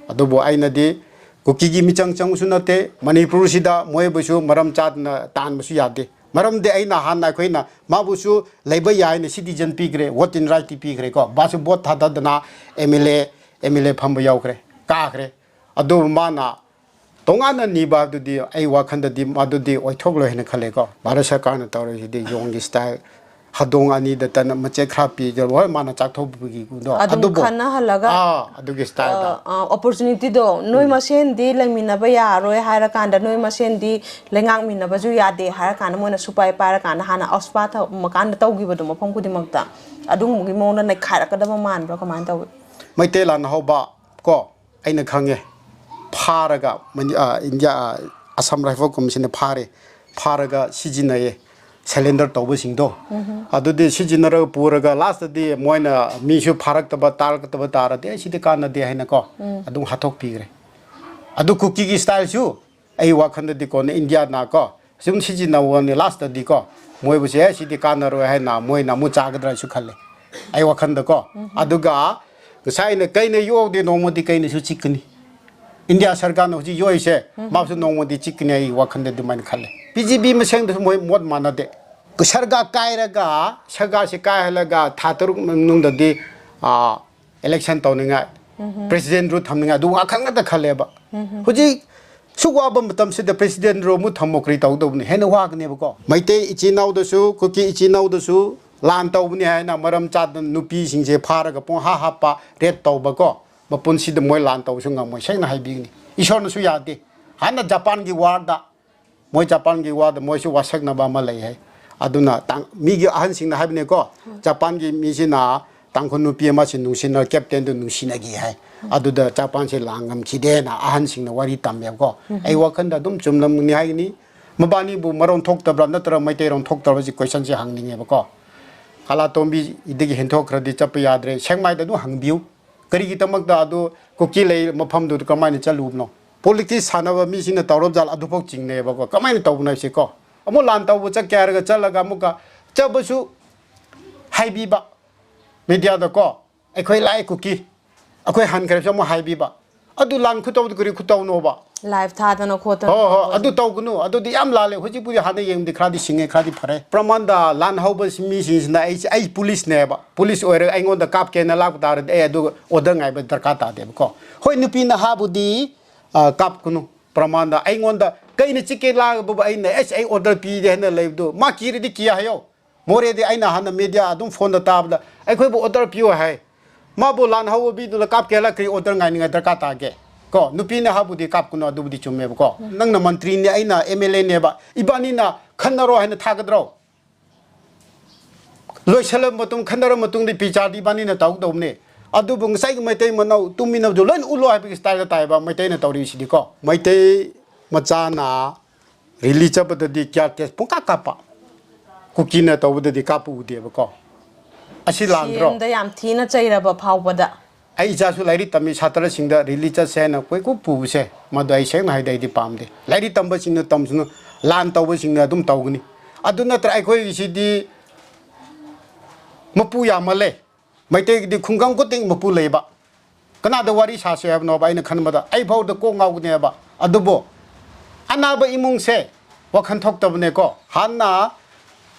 ꯑꯗꯨꯕꯨ ꯑꯩꯅꯗꯤ ꯀꯨꯀꯤꯒꯤ ꯃꯤꯆꯪ ꯆꯪꯕꯁꯨ ꯅꯠꯇꯦ꯫ ꯃꯅꯤꯄꯨꯔꯁꯤꯗ ꯃꯣꯏꯕꯨꯁꯨ ꯃꯔꯝ ꯆꯥꯗꯅ ꯇꯥꯟꯕꯁꯨ ꯌꯥꯗꯦ꯫ ꯃꯔꯝꯗꯤ ꯑꯩꯅ ꯍꯥꯟꯅ ꯑꯩꯈꯣꯏꯅ ꯃꯥꯕꯨꯁꯨ ꯂꯩꯕ ꯌꯥꯏꯅ citizen ꯄꯤꯈ꯭ꯔꯦ, voting right ꯄꯤꯈ꯭ꯔꯦꯀꯣ꯫ ꯃꯥꯁꯨ vote ꯊꯥꯗꯗꯅ M L A, M L A ꯐꯝꯕ ꯌꯥꯎꯈ꯭ꯔꯦ, ꯀꯥꯈ꯭ꯔꯦ꯫ ꯑꯗꯨꯕꯨ ꯃꯥꯅ ꯇꯣꯉꯥꯟꯅ ꯅꯤꯕ ꯑꯗꯨꯗꯤ ꯑꯩ ꯋꯥꯈꯜꯗꯗꯤ ꯃꯗꯨꯗꯤ ꯑꯣꯏꯊꯣꯛꯂꯣꯏ ꯍꯥꯏꯅ ꯈꯜꯂꯦꯀꯣ꯫ ꯚꯥꯔꯠ ꯁꯔꯀꯥꯔꯅ ꯇꯧꯔꯤꯁꯤꯗꯤ ꯌꯣꯡꯒꯤ style, ꯍꯧꯗꯣꯡ ꯑꯅꯤꯗ ꯇꯅ ꯃꯆꯦꯠ ꯈꯔ ꯄꯤꯖꯔꯣ, ꯍꯣꯏ, ꯃꯥꯅ ꯆꯥꯛꯊꯣꯛꯄꯒꯤꯗꯣ ꯑꯗꯨꯝ ꯑꯗꯨꯕꯨ, ꯈꯟꯅꯍꯜꯂꯒ, ꯑꯥ, ꯑꯗꯨꯒꯤ styleꯗ꯫ ꯑ, opportunityꯗꯣ ꯅꯣꯏ ꯎꯝ꯫ ꯃꯁꯦꯟꯗꯤ ꯂꯩꯃꯤꯟꯅꯕ ꯌꯥꯔꯣꯏ ꯍꯥꯏꯔꯀꯥꯟꯗ, ꯅꯣꯏ ꯃꯁꯦꯟꯗꯤ ꯂꯩꯉꯥꯛꯃꯤꯟꯅꯕꯁꯨ ꯌꯥꯗꯦ ꯍꯥꯏꯔꯀꯥꯟꯗ, ꯃꯣꯏꯅ ꯁꯨꯄꯥꯏ ꯄꯥꯏꯔꯀꯥꯟꯗ ꯍꯥꯟꯅ ꯑꯁꯄꯥ ꯊꯝꯃꯀꯥꯟꯗ ꯇꯧꯈꯤꯕꯗꯣ ꯃꯐꯝ ꯈꯨꯗꯤꯡꯃꯛꯇ, ꯑꯗꯨꯒꯨꯝꯕꯒꯤ ꯃꯑꯣꯡꯗ ꯅꯩꯈꯥꯏꯔꯛꯀꯗꯕ ꯃꯥꯟꯕ꯭ꯔꯥ? ꯀꯃꯥꯏꯅ ꯇꯧꯏ? ꯃꯩꯇꯩ ꯂꯥꯟ ꯍꯧꯕ ꯀꯣ, ꯑꯩꯅ ꯈꯪꯉꯦ꯫ ꯐꯥꯔꯒ ꯃꯅꯤ-, ꯑ, ꯏꯟꯗꯤꯌꯥ, ꯑ, ꯑꯁꯥꯝ ꯔꯥꯏꯐꯜ ꯀꯝꯃꯤꯁꯟꯅ ꯐꯥꯔꯦ꯫ ꯐꯥꯔꯒ ꯁꯤꯖꯤꯟꯅꯩꯌꯦ꯫ Surrender ꯇꯧꯕꯁꯤꯡꯗꯣ꯫ ꯎꯝꯍꯨꯝ꯫ ꯑꯗꯨꯗꯤ ꯁꯤꯖꯤꯟꯅꯔꯒ ꯄꯨꯔꯒ lastꯇꯗꯤ ꯃꯣꯏꯅ ꯃꯤꯁꯨ ꯐꯥꯔꯛꯇꯕ, ꯇꯥꯔꯛꯇꯕ ꯇꯥꯔꯗꯤ, "ꯑꯦ, ꯁꯤꯗꯤ ꯀꯥꯟꯅꯗꯦ" ꯍꯥꯏꯅꯀꯣ, ꯎꯝ꯫ ꯑꯗꯨꯝ ꯍꯥꯠꯇꯣꯛꯄꯤꯈ꯭ꯔꯦ꯫ ꯑꯗꯨ ꯀꯨꯀꯤꯒꯤ ꯁ꯭ꯇꯥꯏꯜꯁꯨ ꯑꯩ ꯋꯥꯈꯜꯗꯗꯤꯀꯣ, ꯅ ꯏꯟꯗꯤꯌꯥꯅꯀꯣ ꯁꯨꯝ ꯁꯤꯖꯤꯟꯅꯕꯅꯤ, ꯂꯥꯁꯇꯗꯤꯀꯣ ꯃꯣꯏꯕꯨꯁꯦ, "ꯑꯦ, ꯁꯤꯗꯤ ꯀꯥꯟꯅꯔꯣꯏ" ꯍꯥꯏꯅ ꯃꯣꯏꯅ ꯑꯃꯨꯛ ꯆꯥꯒꯗ꯭ꯔꯥꯁꯨ ꯈꯜꯂꯦ ꯑꯩ ꯋꯥꯈꯜꯗꯀꯣ꯫ ꯑꯗꯨꯒ ꯉꯁꯥꯏ ꯑꯩꯅ ꯀꯩꯅ ꯌꯣꯛꯑꯗꯤ ꯅꯣꯡꯃꯗꯤ ꯀꯩꯅꯁꯨ ꯆꯤꯛꯀꯅꯤ꯫ ꯏꯟꯗꯤꯌꯥ ꯁꯔꯀꯥꯔꯅ ꯍꯧꯖꯤꯛ ꯌꯣꯛꯏꯁꯦ, ꯃꯥꯁꯨ ꯅꯣꯡꯃꯗꯤ ꯆꯤꯛꯀꯅꯤ, ꯑꯩ ꯋꯥꯈꯜꯗ ꯑꯗꯨꯃꯥꯏꯅ ꯈꯜꯂꯦ꯫ ꯕꯤ ꯖꯦ ꯄꯤ ꯃꯁꯦꯟꯗꯁꯨ ꯃꯣꯏ ꯃꯣꯠ ꯃꯥꯟꯅꯗꯦ꯫ ꯁꯔꯀꯥꯔ ꯀꯥꯏꯔꯒ, ꯁꯔꯀꯥꯔꯁꯤ ꯀꯥꯏꯍꯜꯂꯒ ꯊꯥ ꯇꯔꯨꯛ ꯃꯅꯨꯡꯗꯗꯤ, ꯑꯥ, ꯏꯂꯦꯛꯁꯟ ꯇꯧꯅꯤꯡꯉꯥꯏ, ꯄ꯭ꯔꯦꯁꯤꯗꯦꯟꯠ ꯔꯨꯜ ꯊꯝꯅꯤꯡꯉꯥꯏ, ꯑꯗꯨ ꯋꯥꯈꯜ ꯉꯥꯛꯇ ꯈꯜꯂꯦꯕ꯫ ꯍꯧꯖꯤꯛ ꯁꯨꯛ ꯋꯥꯕ ꯃꯇꯝꯁꯤꯗ ꯄ꯭ꯔꯦꯁꯤꯗꯦꯟꯠ ꯔꯨꯜ ꯑꯃꯨꯛ ꯊꯝꯃꯣ, ꯀꯔꯤ ꯇꯧꯗꯧꯕꯅꯤ? ꯍꯦꯟꯅ ꯋꯥꯒꯅꯦꯕꯀꯣ꯫ ꯃꯩꯇꯩ ꯏꯆꯤꯟ ꯏꯅꯥꯎꯗꯁꯨ, ꯀꯨꯀꯤ ꯏꯆꯤꯟ ꯏꯅꯥꯎꯗꯁꯨ ꯂꯥꯟ ꯇꯧꯕꯅꯤ ꯍꯥꯏꯅ ꯃꯔꯝ ꯆꯥꯗꯅ ꯅꯨꯄꯤꯁꯤꯡꯁꯦ ꯐꯥꯔꯒ ꯄꯨꯡꯍꯥ ꯍꯥꯞꯄ, ꯔꯦꯞ ꯇꯧꯕꯀꯣ꯫ ꯃꯄꯨꯟꯁꯤꯗ ꯃꯣꯏ ꯂꯥꯟ ꯇꯧꯕꯁꯨ ꯉꯝꯃꯣꯏ, ꯁꯦꯡꯅ ꯍꯥꯏꯕꯤꯒꯅꯤ꯫ ꯏꯁꯣꯔꯅꯁꯨ ꯌꯥꯗꯦ꯫ ꯍꯥꯟꯅ ꯖꯄꯥꯟꯒꯤ ꯋꯥꯔꯗ, ꯃꯣꯏ ꯖꯄꯥꯟꯒꯤ ꯋꯥꯔꯗ ꯃꯣꯏꯁꯨ ꯋꯥꯁꯛꯅꯕ ꯑꯃ ꯂꯩ ꯍꯥꯏ꯫ ꯑꯗꯨꯅ ꯇꯥꯡ-, ꯃꯤꯒꯤ ꯑꯍꯟꯁꯤꯡꯅ ꯍꯥꯏꯕꯅꯦꯀꯣ, ꯖꯄꯥꯟꯒꯤ ꯃꯤꯁꯤꯅ ꯇꯥꯡꯈꯨꯜ ꯅꯨꯄꯤ ꯑꯃꯁꯤ ꯅꯨꯡꯁꯤꯅ ꯀꯦꯞꯇꯦꯟꯗꯨ ꯅꯨꯡꯁꯤꯅꯈꯤ ꯍꯥꯏ꯫ ꯑꯗꯨꯗ ꯖꯄꯥꯟꯁꯦ ꯂꯥꯟ ꯉꯝꯈꯤꯗꯦꯅ ꯑꯍꯟꯁꯤꯡꯅ ꯋꯥꯔꯤ ꯇꯝꯃꯦꯕꯀꯣ꯫ ꯑꯩ ꯋꯥꯈꯜꯗ ꯑꯗꯨꯝ ꯆꯨꯝꯂꯝꯒꯅꯤ ꯍꯥꯏꯒꯅꯤ꯫ ꯃꯕꯥꯅꯤꯕꯨ ꯃꯔꯣꯟ ꯊꯣꯛꯇꯕ꯭ꯔꯥ ꯅꯠꯇ꯭ꯔꯒ ꯃꯩꯇꯩꯔꯣꯟ ꯊꯣꯛꯇꯕ꯭ꯔꯥ ꯁꯤ ꯀꯣꯏꯁꯟꯁꯦ ꯍꯪꯅꯤꯡꯉꯦꯕꯀꯣ꯫ ꯀꯥꯂꯥꯇꯣꯝꯕꯤꯗꯒꯤ ꯍꯦꯟꯊꯣꯛꯈ꯭ꯔꯗꯤ ꯆꯠꯄ ꯌꯥꯗ꯭ꯔꯦ, ꯁꯦꯛꯃꯥꯏꯗ ꯑꯗꯨꯝ ꯍꯪꯕꯤꯌꯨ꯫ ꯀꯔꯤꯒꯤꯗꯃꯛꯇ ꯑꯗꯨ ꯀꯨꯀꯤ ꯂꯩ ꯃꯐꯝꯗꯨꯗ ꯀꯃꯥꯏꯅ ꯆꯠꯂꯨꯕꯅꯣ? ꯄꯣꯂꯤꯇꯤꯛꯁ ꯁꯥꯟꯅꯕ ꯃꯤꯁꯤꯡꯅ ꯇꯧꯔꯕ ꯖꯥꯠꯂ? ꯑꯗꯨꯐꯥꯎ ꯆꯤꯡꯅꯩꯌꯦꯕꯀꯣ꯫ ꯀꯃꯥꯏꯅ ꯇꯧꯕꯅꯣ ꯍꯥꯏꯁꯦ ꯀꯣ? ꯑꯃꯨꯛ ꯂꯥꯟ ꯇꯧꯕ ꯆꯠꯀꯦ ꯍꯥꯏꯔꯒ ꯆꯠꯂꯒ ꯑꯃꯨꯛꯀ ꯆꯠꯄꯁꯨ ꯍꯥꯏꯕꯤꯕ ꯃꯦꯗꯤꯌꯥꯗ ꯀꯣ, "ꯑꯩꯈꯣꯏ ꯂꯥꯛꯑꯦ ꯀꯨꯀꯤ, ꯑꯩꯈꯣꯏ ꯍꯟꯈ꯭ꯔꯦꯁꯨ" ꯑꯃꯨꯛ ꯍꯥꯏꯕꯤꯕ꯫ ꯑꯗꯨ ꯂꯥꯟ ꯈꯨꯇꯧꯗꯨ ꯀꯔꯤ ꯈꯨꯇꯧꯅꯣꯕ? ꯂꯥꯏꯚ ꯊꯥꯗꯅ ꯈꯣꯠꯇꯅ ꯍꯣꯏ, ꯍꯣꯏ, ꯇꯧꯕꯗꯣ꯫ ꯑꯗꯨ ꯇꯧꯒꯅꯨ꯫ ꯑꯗꯨꯗꯤ ꯌꯥꯝ ꯂꯥꯜꯂꯦ꯫ ꯍꯧꯖꯤꯛꯄꯨꯗꯤ ꯍꯥꯟꯅ ꯌꯦꯡꯕꯗꯤ ꯈꯔꯗꯤ ꯁꯤꯡꯉꯦ, ꯈꯔꯗꯤ ꯐꯔꯦ꯫ ꯄ꯭ꯔꯃꯥꯟꯗ ꯂꯥꯟ ꯍꯧꯕ ꯃꯤꯁꯤꯡꯁꯤꯅ ꯑꯩꯁꯦ, ꯑꯩ ꯄꯨꯂꯤꯁꯅꯦꯕ, ꯄꯨꯂꯤꯁ ꯑꯣꯏꯔꯒ ꯑꯩꯉꯣꯟꯗ ꯀꯥꯞꯀꯦꯅ ꯂꯥꯛꯄ ꯇꯥꯔꯗꯤ ꯑꯩ ꯑꯗꯨ ꯑꯣꯔꯗꯔ ꯉꯥꯏꯕ ꯗꯔꯀꯥꯔ ꯇꯥꯗꯦꯕꯀꯣ꯫ ꯍꯣꯏ, ꯅꯨꯄꯤ ꯅꯍꯥꯕꯨꯗꯤ, ꯑ, ꯀꯥꯞꯀꯅꯨ꯫ ꯄ꯭ꯔꯃꯥꯟꯗ ꯑꯩꯉꯣꯟꯗ ꯀꯩꯅ ꯆꯤꯛꯀꯦ ꯂꯥꯛꯄꯕꯨ ꯑꯩꯅ, "ꯑꯦꯁ, ꯑꯩ ꯑꯣꯔꯗꯔ ꯄꯤꯗꯦ" ꯍꯥꯏꯅ ꯂꯩꯕꯗꯨ, ꯃꯥ ꯀꯤꯔꯗꯤ ꯀꯤ ꯍꯥꯏꯌꯣ꯫ ꯃꯣꯔꯦꯗꯤ ꯑꯩꯅ ꯍꯥꯟꯅ ꯃꯦꯗꯤꯌꯥ ꯑꯗꯨꯝ ꯐꯣꯟꯗ ꯇꯥꯕꯗ, "ꯑꯩꯈꯣꯏꯕꯨ ꯑꯣꯔꯗꯔ ꯄꯤꯌꯣ" ꯍꯥꯏ꯫ ꯃꯥꯕꯨ ꯂꯥꯟ ꯍꯧꯕ ꯃꯤꯗꯨꯅ ꯀꯥꯞꯀꯦ ꯍꯥꯏꯔ ꯀꯔꯤ ꯑꯣꯔꯗꯔ ꯉꯥꯏꯅꯤꯡꯉꯥꯏ ꯗꯔꯀꯥꯔ ꯇꯥꯒꯦ? ꯀꯣ, ꯅꯨꯄꯤꯅ ꯍꯥꯏꯕꯨꯗꯤ ꯀꯥꯞꯀꯅꯨ, ꯑꯗꯨꯕꯨꯗꯤ ꯆꯨꯝꯃꯦꯕꯀꯣ꯫ ꯅꯪꯅ ꯃꯟꯇ꯭ꯔꯤꯅꯦ, ꯑꯩꯅ ꯑꯦꯝ ꯑꯦꯜ ꯑꯦꯅꯦꯕ, ꯏꯕꯥꯅꯤꯅ ꯈꯟꯅꯔꯣ ꯍꯥꯏꯅ ꯊꯥꯒꯗ꯭ꯔꯣ? ꯂꯣꯏꯁꯤꯜꯂꯕ ꯃꯇꯨꯡ, ꯈꯟꯅꯔꯕ ꯃꯇꯨꯡꯗ ꯕꯤꯆꯥꯔꯗꯤ ꯏꯕꯥꯅꯤꯅ ꯇꯧꯒꯗꯧꯕꯅꯦ꯫ ꯑꯗꯨꯕꯨ ꯉꯁꯥꯏꯒꯤ ꯃꯩꯇꯩ ꯃꯅꯥꯎ ꯇꯨꯝꯃꯤꯟꯅꯕꯗꯨ ꯂꯣꯏꯅ ꯎꯠꯂꯣ ꯍꯥꯏꯕꯒꯤ ꯁ꯭ꯇꯥꯏꯜꯗ ꯇꯥꯏꯕ ꯃꯩꯇꯩꯅ ꯇꯧꯔꯤꯁꯤꯗꯤꯀꯣ꯫ ꯃꯩꯇꯩ ꯃꯆꯥꯅ ꯔꯦꯂꯤ ꯆꯠꯄꯗꯗꯤ ꯇꯤꯌꯥꯔ ꯒꯦꯁ ꯄꯨꯡꯀꯥꯞ ꯀꯥꯞꯄ, ꯀꯨꯀꯤꯅ ꯇꯧꯕꯗꯗꯤ ꯀꯥꯞꯄ ꯎꯗꯦꯕꯀꯣ꯫ ꯑꯁꯤ ꯂꯥꯟꯗ꯭ꯔꯣ? ꯁꯤ ꯑꯦꯝꯗ ꯌꯥꯝ ꯊꯤꯅ ꯆꯩꯔꯕ ꯐꯥꯎꯕꯗ꯫ ꯑꯩ ꯏꯆꯥꯁꯨ ꯂꯥꯏꯔꯤꯛ ꯇꯝꯃꯤ, ꯁꯥꯇ꯭ꯔꯁꯤꯡꯗ ꯔꯦꯂꯤ ꯆꯠꯁꯦ ꯍꯥꯏꯅ ꯀꯣꯏꯀꯨꯞ ꯄꯨꯕꯁꯦ, ꯃꯗꯨ ꯑꯩ ꯁꯦꯡꯅ ꯍꯥꯏꯗꯤ ꯑꯩꯗꯤ ꯄꯥꯝꯗꯦ꯫ ꯂꯥꯏꯔꯤꯛ ꯇꯝꯕꯁꯤꯡꯅ ꯇꯝꯁꯅꯨ, ꯂꯥꯟ ꯇꯧꯕꯁꯤꯡꯅ ꯑꯗꯨꯝ ꯇꯧꯒꯅꯤ꯫ ꯑꯗꯨ ꯅꯠꯇ꯭ꯔ ꯑꯩꯈꯣꯏꯒꯤꯁꯤꯗꯤ ꯃꯄꯨ ꯌꯥꯝꯃꯜꯂꯦ꯫ ꯃꯩꯇꯩꯒꯤꯗꯤ ꯈꯨꯡꯒꯪ ꯈꯨꯗꯤꯡ ꯃꯄꯨ ꯂꯩꯕ꯫ ꯀꯅꯥꯗ ꯋꯥꯔꯤ ꯁꯥꯁꯦ ꯍꯥꯏꯕꯅꯣꯕ? ꯑꯩꯅ ꯈꯟꯕꯗ ꯑꯩ ꯐꯥꯎꯗ ꯀꯣꯛ ꯉꯥꯎꯒꯅꯦꯕ꯫ ꯑꯗꯨꯕꯨ ꯑꯅꯥꯕ ꯏꯃꯨꯡꯁꯦ ꯋꯥꯈꯜ ꯊꯣꯛꯇꯕꯅꯦꯀꯣ꯫ ꯍꯥꯟꯅ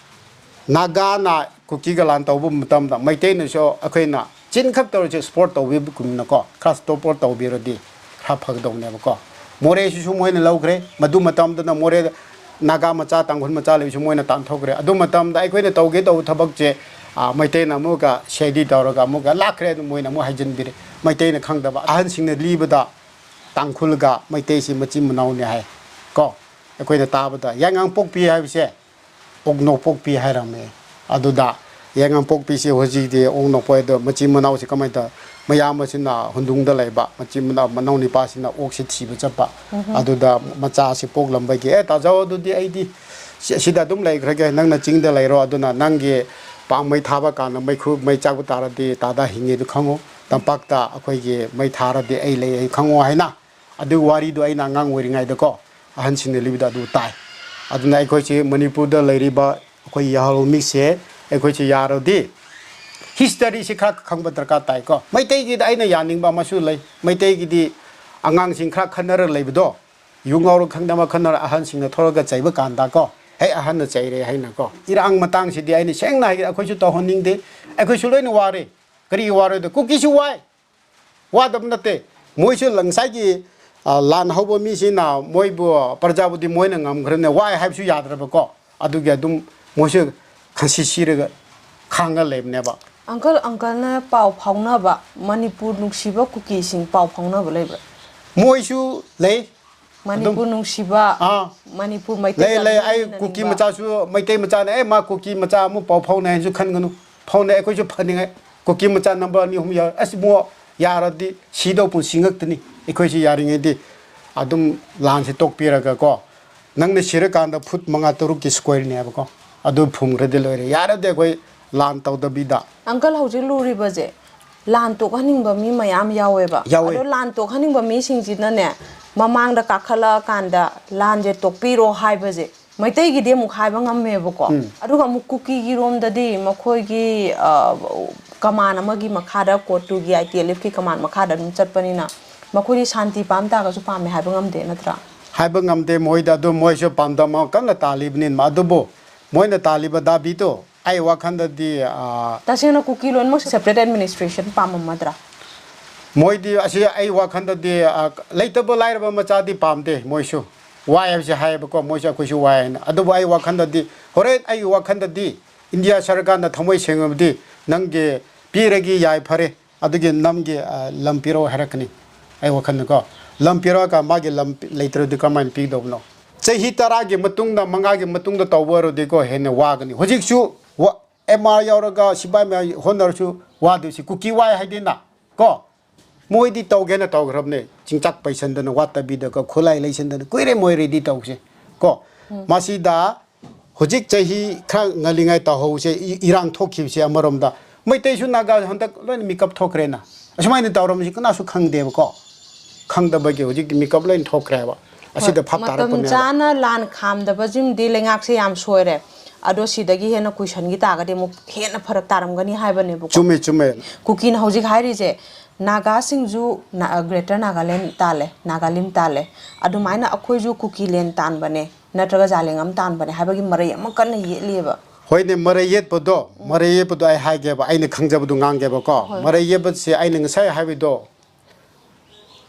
ꯅꯥꯒꯥꯅ ꯀꯨꯀꯤꯒ ꯂꯥꯟ ꯇꯧꯕ ꯃꯇꯝꯗ ꯃꯩꯇꯩꯅꯁꯨ ꯑꯩꯈꯣꯏꯅ ꯆꯤꯟ ꯈꯛ ꯇꯧꯔꯁꯨ ꯁꯄꯣꯔꯠ ꯇꯧꯕꯤꯕꯒꯨꯝꯅꯀꯣ, ꯈꯔ ꯁꯄꯣꯔꯠ ꯇꯧꯕꯤꯔꯗꯤ ꯈꯔ ꯐꯒꯗꯧꯕꯅꯦꯕꯀꯣ꯫ ꯃꯣꯔꯦꯁꯤꯁꯨ ꯃꯣꯏꯅ ꯂꯧꯈ꯭ꯔꯦ꯫ ꯃꯗꯨ ꯃꯇꯝꯗꯨꯗ ꯃꯣꯔꯦ ꯅꯥꯒꯥ ꯃꯆꯥ, ꯇꯥꯡꯈꯨꯜ ꯃꯆꯥ ꯂꯩꯕꯁꯨ ꯃꯣꯏꯅ ꯇꯥꯟꯊꯣꯛꯈ꯭ꯔꯦ꯫ ꯑꯗꯨ ꯃꯇꯝꯗ ꯑꯩꯈꯣꯏꯅ ꯇꯧꯒꯦ ꯇꯧꯕ ꯊꯕꯛꯁꯦ, ꯑ, ꯃꯩꯇꯩꯅ ꯑꯃꯨꯛꯀ ꯁꯦꯗꯤ ꯇꯧꯔꯒ ꯑꯃꯨꯛꯀ ꯂꯥꯛꯈ꯭ꯔꯦ꯫ ꯑꯗꯨ ꯃꯣꯏꯅ ꯑꯃꯨꯛ ꯍꯥꯏꯖꯤꯟꯕꯤꯔꯦ꯫ ꯃꯩꯇꯩꯅ ꯈꯪꯗꯕ ꯑꯍꯟꯁꯤꯡꯅ ꯂꯤꯕꯗ ꯇꯥꯡꯈꯨꯜꯒ ꯃꯩꯇꯩꯁꯤ ꯃꯆꯤꯟ ꯃꯅꯥꯎꯅꯤ ꯍꯥꯏ ꯀꯣ꯫ ꯑꯩꯈꯣꯏꯅ ꯇꯥꯕꯗ ꯌꯥꯏꯉꯪꯄꯣꯛꯄꯤ ꯍꯥꯏꯕꯁꯦ ꯑꯣꯛꯅꯣꯛꯄꯣꯛꯄꯤ ꯍꯥꯏꯔꯝꯃꯦ꯫ ꯑꯗꯨꯗ ꯌꯥꯏꯉꯪꯄꯣꯛꯄꯤꯁꯦ ꯍꯧꯖꯤꯛꯇꯤ ꯑꯣꯛꯅꯣꯛꯄꯣꯛ ꯑꯗꯣ ꯃꯆꯤꯟ ꯃꯅꯥꯎꯁꯦ ꯀꯃꯥꯏꯅ ꯇꯧ? ꯃꯌꯥꯝꯕꯁꯤꯅ ꯍꯨꯟꯗꯨꯡꯗ ꯂꯩꯕ, ꯃꯆꯤꯟ ꯃꯅꯥꯎ, ꯃꯅꯥꯎ ꯅꯤꯄꯥꯁꯤꯅ ꯑꯣꯛꯁꯤ ꯊꯤꯕ ꯆꯠꯄ꯫ ꯑꯗꯨꯗ ꯃꯆꯥꯁꯤ ꯄꯣꯛꯂꯝꯕꯒꯤ, "ꯑꯦ, ꯇꯥꯖꯧ, ꯑꯗꯨꯗꯤ ꯑꯩꯗꯤ ꯁꯤ-, ꯁꯤꯗ ꯑꯗꯨꯝ ꯂꯩꯈ꯭ꯔꯒꯦ, ꯅꯪꯅ ꯆꯤꯡꯗ ꯂꯩꯔꯣ, ꯑꯗꯨꯅ ꯅꯪꯒꯤ ꯄꯥꯝ ꯃꯩ ꯊꯥꯕ ꯀꯥꯟꯗ ꯃꯩꯈꯨ, ꯃꯩ ꯆꯥꯛꯄ ꯇꯥꯔꯗꯤ ꯇꯥꯗ ꯍꯤꯡꯉꯦ ꯑꯗꯨ ꯈꯪꯉꯨ, ꯇꯝꯄꯥꯛꯇ ꯑꯩꯈꯣꯏꯒꯤ ꯃꯩ ꯊꯥꯔꯗꯤ ꯑꯩ ꯂꯩ, ꯑꯩ ꯈꯪꯉꯨ" ꯍꯥꯏꯅ꯫ ꯑꯗꯨ ꯋꯥꯔꯤꯗꯣ ꯑꯩꯅ ꯑꯉꯥꯡ ꯑꯣꯏꯔꯤꯉꯩꯗꯀꯣ, ꯑꯍꯟꯁꯤꯡꯅ ꯂꯤꯕꯗ ꯑꯗꯨ ꯇꯥꯏ꯫ ꯑꯗꯨꯅ ꯑꯩꯈꯣꯏꯁꯤ ꯃꯅꯤꯄꯨꯔꯗ ꯂꯩꯔꯤꯕ ꯑꯩꯈꯣꯏ ꯌꯥꯍꯧꯔꯣꯜ ꯃꯤꯁꯦ, ꯑꯩꯈꯣꯏꯁꯤ ꯌꯥꯔꯗꯤ ꯍꯤꯁꯇꯔꯤꯁꯤ ꯈꯔ ꯈꯪꯕ ꯗꯔꯀꯥꯔ ꯇꯥꯏꯀꯣ꯫ ꯃꯩꯇꯩꯒꯤꯗ ꯑꯩꯅ ꯌꯥꯅꯤꯡꯕ ꯑꯃꯁꯨ ꯂꯩ꯫ ꯃꯩꯇꯩꯒꯤꯗꯤ ꯑꯉꯥꯡꯁꯤꯡ ꯈꯔ ꯈꯟꯅꯔ ꯂꯩꯕꯗꯣ, ꯌꯨ ꯉꯥꯎꯔ ꯈꯪꯗꯕ ꯈꯟꯅꯔ ꯑꯍꯟꯁꯤꯡꯅ ꯊꯣꯛꯂꯒ ꯆꯩꯕ ꯀꯥꯟꯗ ꯀꯣ, "ꯍꯦ, ꯑꯍꯟꯅ ꯆꯩꯔꯦ" ꯍꯥꯏꯅꯀꯣ꯫ ꯏꯔꯥꯡ ꯃꯇꯥꯡꯁꯤꯗꯤ ꯑꯩꯅ ꯁꯦꯡꯅ ꯍꯥꯏꯒꯦ, ꯑꯩꯈꯣꯏꯁꯨ ꯇꯧꯍꯟꯅꯤꯡꯗꯦ꯫ ꯑꯩꯈꯣꯏꯁꯨ ꯂꯣꯏꯅ ꯋꯥꯔꯦ꯫ ꯀꯔꯤꯒꯤ ꯋꯥꯔꯣꯏꯗꯣ? ꯀꯨꯀꯤꯁꯨ ꯋꯥꯏ꯫ ꯋꯥꯗꯕ ꯅꯠꯇꯦ꯫ ꯃꯣꯏꯁꯨ ꯉꯁꯥꯏꯒꯤ, ꯑ, ꯂꯥꯟ ꯍꯧꯕ ꯃꯤꯁꯤꯅ ꯃꯣꯏꯕꯨ, ꯄ꯭ꯔꯖꯥꯕꯨꯗꯤ ꯃꯣꯏꯅ ꯉꯝꯈ꯭ꯔꯅꯦ, ꯋꯥꯏ ꯍꯥꯏꯕꯁꯨ ꯌꯥꯗ꯭ꯔꯕꯀꯣ꯫ ꯑꯗꯨꯒꯤ ꯑꯗꯨꯝ ꯃꯣꯏꯁꯨ ꯈꯟꯁꯤ ꯁꯤꯔꯒ ꯈꯥꯡꯉ ꯂꯩꯕꯅꯦꯕ꯫ ꯑꯪꯀꯜ, ꯑꯪꯀꯜꯅ ꯄꯥꯎ ꯐꯥꯎꯅꯕ ꯃꯅꯤꯄꯨꯔ ꯅꯨꯡꯁꯤꯕ ꯀꯨꯀꯤꯁꯤꯡ ꯄꯥꯎ ꯐꯥꯎꯅꯕ ꯂꯩꯕ꯭ꯔꯥ? ꯃꯣꯏꯁꯨ ꯂꯩ꯫ ꯃꯅꯤꯄꯨꯔ ꯅꯨꯡꯁꯤꯕ, ꯑꯥ꯫ ꯃꯅꯤꯄꯨꯔ ꯃꯩꯇꯩ ꯂꯩ, ꯂꯩ꯫ ꯑꯩ ꯀꯨꯀꯤ ꯃꯆꯥꯁꯨ, ꯃꯩꯇꯩ ꯃꯆꯥꯅꯦ, "ꯑꯦ, ꯃꯥ ꯀꯨꯀꯤ ꯃꯆꯥ ꯑꯃ ꯄꯥꯎ ꯐꯥꯎꯅꯩ" ꯍꯥꯏꯅꯁꯨ ꯈꯟꯒꯅꯨ꯫ ꯐꯥꯎꯅꯩ, ꯑꯩꯈꯣꯏꯁꯨ ꯐꯅꯤꯡꯉꯥꯏ꯫ ꯀꯨꯀꯤ ꯃꯆꯥ ꯅꯝꯕꯔ ꯑꯅꯤ ꯑꯍꯨꯝ ꯌꯥꯎꯔꯦ꯫ ꯑꯁ ꯏꯕꯨꯡꯉꯣ, ꯌꯥꯔꯗꯤ ꯁꯤꯗꯧ ꯄꯨꯟꯁꯤ ꯉꯛꯇꯅꯤ꯫ ꯑꯩꯈꯣꯏꯁꯤ ꯌꯥꯔꯤꯉꯩꯗꯤ ꯑꯗꯨꯝ ꯂꯥꯟꯁꯤ ꯇꯣꯛꯄꯤꯔꯒ ꯀꯣ, ꯅꯪꯅ ꯁꯤꯔꯀꯥꯟꯗ ꯐꯨꯠ ꯃꯉꯥ ꯇꯔꯨꯛꯀꯤ ꯁ꯭ꯀ꯭ꯋꯥꯔꯅꯦꯕꯀꯣ, ꯑꯗꯨ ꯐꯨꯝꯈ꯭ꯔꯗꯤ ꯂꯣꯏꯔꯦ꯫ ꯌꯥꯔꯗꯤ ꯑꯩꯈꯣꯏ ꯂꯥꯟ ꯇꯧꯗꯕꯤꯗ꯫ ꯑꯪꯀꯜ, ꯍꯧꯖꯤꯛ ꯂꯨꯔꯤꯕꯁꯦ ꯂꯥꯟ ꯇꯣꯛꯍꯟꯅꯤꯡꯕ ꯃꯤ ꯃꯌꯥꯝ ꯌꯥꯎꯋꯦꯕ꯫ ꯌꯥꯎꯋꯦ꯫ ꯑꯗꯣ ꯂꯥꯟ ꯇꯣꯛꯍꯟꯅꯤꯡꯕ ꯃꯤꯁꯤꯡꯁꯤꯅꯅꯦ, ꯃꯃꯥꯡꯗ ꯀꯥꯈꯠꯂꯛꯑꯀꯥꯟꯗ ꯂꯥꯟꯁꯦ ꯇꯣꯛꯄꯤꯔꯣ ꯍꯥꯏꯕꯁꯦ ꯃꯩꯇꯩꯒꯤꯗꯤ ꯑꯃꯨꯛ ꯍꯥꯏꯕ ꯉꯝꯃꯦꯕꯀꯣ꯫ ꯎꯝ꯫ ꯑꯗꯨꯒ ꯑꯃꯨꯛ ꯀꯨꯀꯤꯒꯤ ꯔꯣꯝꯗꯗꯤ ꯃꯈꯣꯏꯒꯤ, ꯑ, ꯀꯃꯥꯟ ꯑꯃꯒꯤ ꯃꯈꯥꯗ, ꯀꯣ ꯇꯨꯒꯤ ꯑꯥꯏ ꯇꯤ ꯑꯦꯜ ꯑꯦꯐꯀꯤ ꯀꯃꯥꯟ ꯃꯈꯥꯗ ꯑꯗꯨꯝ ꯆꯠꯄꯅꯤꯅ, ꯃꯈꯣꯏꯗꯤ ꯁꯥꯟꯇꯤ ꯄꯥꯝ ꯇꯥꯔꯒꯁꯨ ꯄꯥꯝꯃꯦ ꯍꯥꯏꯕ ꯉꯝꯗꯦ, ꯅꯠꯇ꯭ꯔꯥ? ꯍꯥꯏꯕ ꯉꯝꯗꯦ ꯃꯣꯏꯗ, ꯑꯗꯨ ꯃꯣꯏꯁꯨ ꯄꯥꯝꯗꯝ ꯑꯃ ꯀꯟꯅ ꯇꯥꯜꯂꯤꯕꯅꯤꯅ꯫ ꯑꯗꯨꯕꯨ ꯃꯣꯏꯅ ꯇꯥꯜꯂꯤꯕ ꯗꯥꯕꯤꯗꯣ ꯑꯩ ꯋꯥꯈꯜꯗꯗꯤ, ꯑ, ꯇꯁꯦꯡꯅ ꯀꯨꯀꯤ ꯂꯣꯏꯅꯃꯛ separate administration ꯄꯥꯝꯃꯝꯃꯗ꯭ꯔꯥ? ꯃꯣꯏꯗꯤ ꯑꯁꯤ ꯑꯩ ꯋꯥꯈꯜꯗꯗꯤ, ꯑ, ꯂꯩꯇꯕ ꯂꯥꯏꯔꯕ ꯃꯆꯥꯗꯤ ꯄꯥꯝꯗꯦ ꯃꯣꯏꯁꯨ꯫ ꯋꯥꯏ ꯍꯥꯏꯕꯁꯦ ꯍꯥꯏꯌꯦꯕꯀꯣ, ꯃꯣꯏꯁꯨ ꯑꯩꯈꯣꯏꯁꯨ ꯋꯥꯏ ꯍꯥꯏꯅ꯫ ꯑꯗꯨꯕꯨ ꯑꯩ ꯋꯥꯈꯜꯗꯗꯤ, ꯍꯣꯔꯦꯟ ꯑꯩꯒꯤ ꯋꯥꯈꯜꯗꯗꯤ ꯏꯟꯗꯤꯌꯥ ꯁꯔꯀꯥꯔꯅ ꯊꯃꯣꯏ ꯁꯦꯡꯉꯕꯗꯤ ꯅꯪꯒꯤ ꯄꯤꯔꯒꯦ, ꯌꯥꯏ, ꯐꯔꯦ, ꯑꯗꯨꯒꯤ ꯅꯝꯒꯤ, ꯑ, ꯂꯝ ꯄꯤꯔꯛꯑꯣ ꯍꯥꯏꯔꯛꯀꯅꯤ꯫ ꯑꯩ ꯋꯥꯈꯜꯗꯀꯣ, ꯂꯝ ꯄꯤꯔꯛꯑꯒ ꯃꯥꯒꯤ ꯂꯝ ꯄꯤ-, ꯂꯩꯇ꯭ꯔꯗꯤ ꯀꯃꯥꯏꯅ ꯄꯤꯗꯧꯕꯅꯣ? ꯆꯍꯤ ꯇꯔꯥꯒꯤ ꯃꯇꯨꯡꯗ, ꯃꯉꯥꯒꯤ ꯃꯇꯨꯡꯗ ꯇꯧꯕ ꯑꯣꯏꯔꯗꯤꯀꯣ, ꯍꯦꯟꯅ ꯋꯥꯒꯅꯤ꯫ ꯍꯧꯖꯤꯛꯁꯨ ꯋꯥ-, ꯑꯦꯝ ꯑꯥꯔ ꯌꯥꯎꯔꯒ ꯁꯤꯐꯥꯏ ꯃꯌꯥꯝ ꯍꯣꯠꯅꯔꯁꯨ ꯋꯥꯗꯣꯏꯁꯤ ꯀꯨꯀꯤ ꯋꯥꯏ ꯍꯥꯏꯗꯤꯅ ꯀꯣ꯫ ꯃꯣꯏꯗꯤ ꯇꯧꯒꯦꯅ ꯇꯧꯈ꯭ꯔꯕꯅꯦ꯫ ꯆꯤꯡꯆꯥꯛ ꯄꯩꯁꯟꯗꯅ, ꯋꯥꯠꯇꯕꯤꯗ ꯀꯣ, ꯈꯨꯠꯂꯥꯏ ꯂꯩꯁꯟꯗꯅ ꯀꯨꯏꯔꯦ ꯃꯣꯏ ꯔꯦꯗꯤ ꯇꯧꯁꯦ ꯀꯣ꯫ ꯎꯝ꯫ ꯃꯁꯤꯗ ꯍꯧꯖꯤꯛ ꯆꯍꯤ ꯈꯔ ꯉꯜꯂꯤꯉꯩ ꯇꯧꯍꯧꯁꯦ, ꯏ-, ꯏꯔꯥꯡ ꯊꯣꯛꯈꯤꯕꯁꯦ ꯑꯃꯔꯣꯝꯗ꯫ ꯃꯩꯇꯩꯁꯨ ꯅꯥꯒꯥ ꯍꯟꯗꯛ ꯂꯣꯏꯅ ꯃꯤꯀꯞ ꯊꯣꯛꯈ꯭ꯔꯦꯅ꯫ ꯑꯁꯨꯃꯥꯏꯅ ꯇꯧꯔꯝꯕꯁꯤ ꯀꯅꯥꯁꯨ ꯈꯪꯗꯦꯕꯀꯣ꯫ ꯈꯪꯗꯕꯒꯤ ꯍꯧꯖꯤꯛꯇꯤ ꯃꯤꯀꯞ ꯂꯣꯏꯅ ꯊꯣꯛꯈ꯭ꯔꯦꯕ꯫ ꯍꯣꯏ, ꯑꯁꯤꯗ ꯚꯥꯞ ꯃꯇꯝ ꯇꯥꯔꯛꯄꯅꯦꯕ꯫ ꯆꯥꯅ ꯂꯥꯟ ꯈꯥꯝꯗꯕꯁꯤꯃꯗꯤ ꯂꯩꯉꯥꯛꯁꯦ ꯌꯥꯝ ꯁꯣꯏꯔꯦ꯫ ꯑꯗꯣ ꯁꯤꯗꯒꯤ ꯍꯦꯟꯅ ꯀꯨꯏꯁꯟꯈꯤ ꯇꯥꯔꯒꯗꯤ ꯑꯃꯨꯛ ꯍꯦꯟꯅ ꯐꯔꯛ ꯇꯥꯔꯝꯒꯅꯤ ꯍꯥꯏꯕꯅꯦꯕꯀꯣ꯫ ꯆꯨꯝꯃꯦ, ꯆꯨꯝꯃꯦ꯫ ꯀꯨꯀꯤꯅ ꯍꯧꯖꯤꯛ ꯍꯥꯏꯔꯤꯁꯦ, ꯅꯥꯒꯥꯁꯤꯡꯁꯨ ꯅ-, Greater Nagaland ꯇꯥꯜꯂꯦ, ꯅꯥꯒꯥꯂꯦꯟ ꯇꯥꯜꯂꯦ, ꯑꯗꯨꯃꯥꯏꯅ ꯑꯩꯈꯣꯏꯁꯨ ꯀꯨꯀꯤꯂꯦꯟ ꯇꯥꯟꯕꯅꯦ, ꯅꯠꯇ꯭ꯔꯒ ꯖꯥꯂꯦꯡꯉꯝ ꯇꯥꯟꯕꯅꯦ ꯍꯥꯏꯕꯒꯤ ꯃꯔꯩ ꯑꯃ ꯀꯟꯅ ꯌꯦꯠꯂꯤꯑꯕ꯫ ꯍꯣꯏꯅꯦ, ꯃꯔꯩ ꯌꯦꯠꯄꯗꯣ, ꯎꯝ꯫ ꯃꯔꯩ ꯌꯦꯠꯄꯗꯣ ꯑꯩ ꯍꯥꯏꯒꯦꯕ, ꯑꯩꯅ ꯈꯪꯖꯕꯗꯣ ꯉꯥꯡꯒꯦꯕꯀꯣ꯫ ꯍꯣꯏ꯫ ꯃꯔꯩ ꯌꯦꯠꯄꯁꯦ ꯑꯩꯅ ꯉꯁꯥꯏ ꯍꯥꯏꯕꯗꯣ,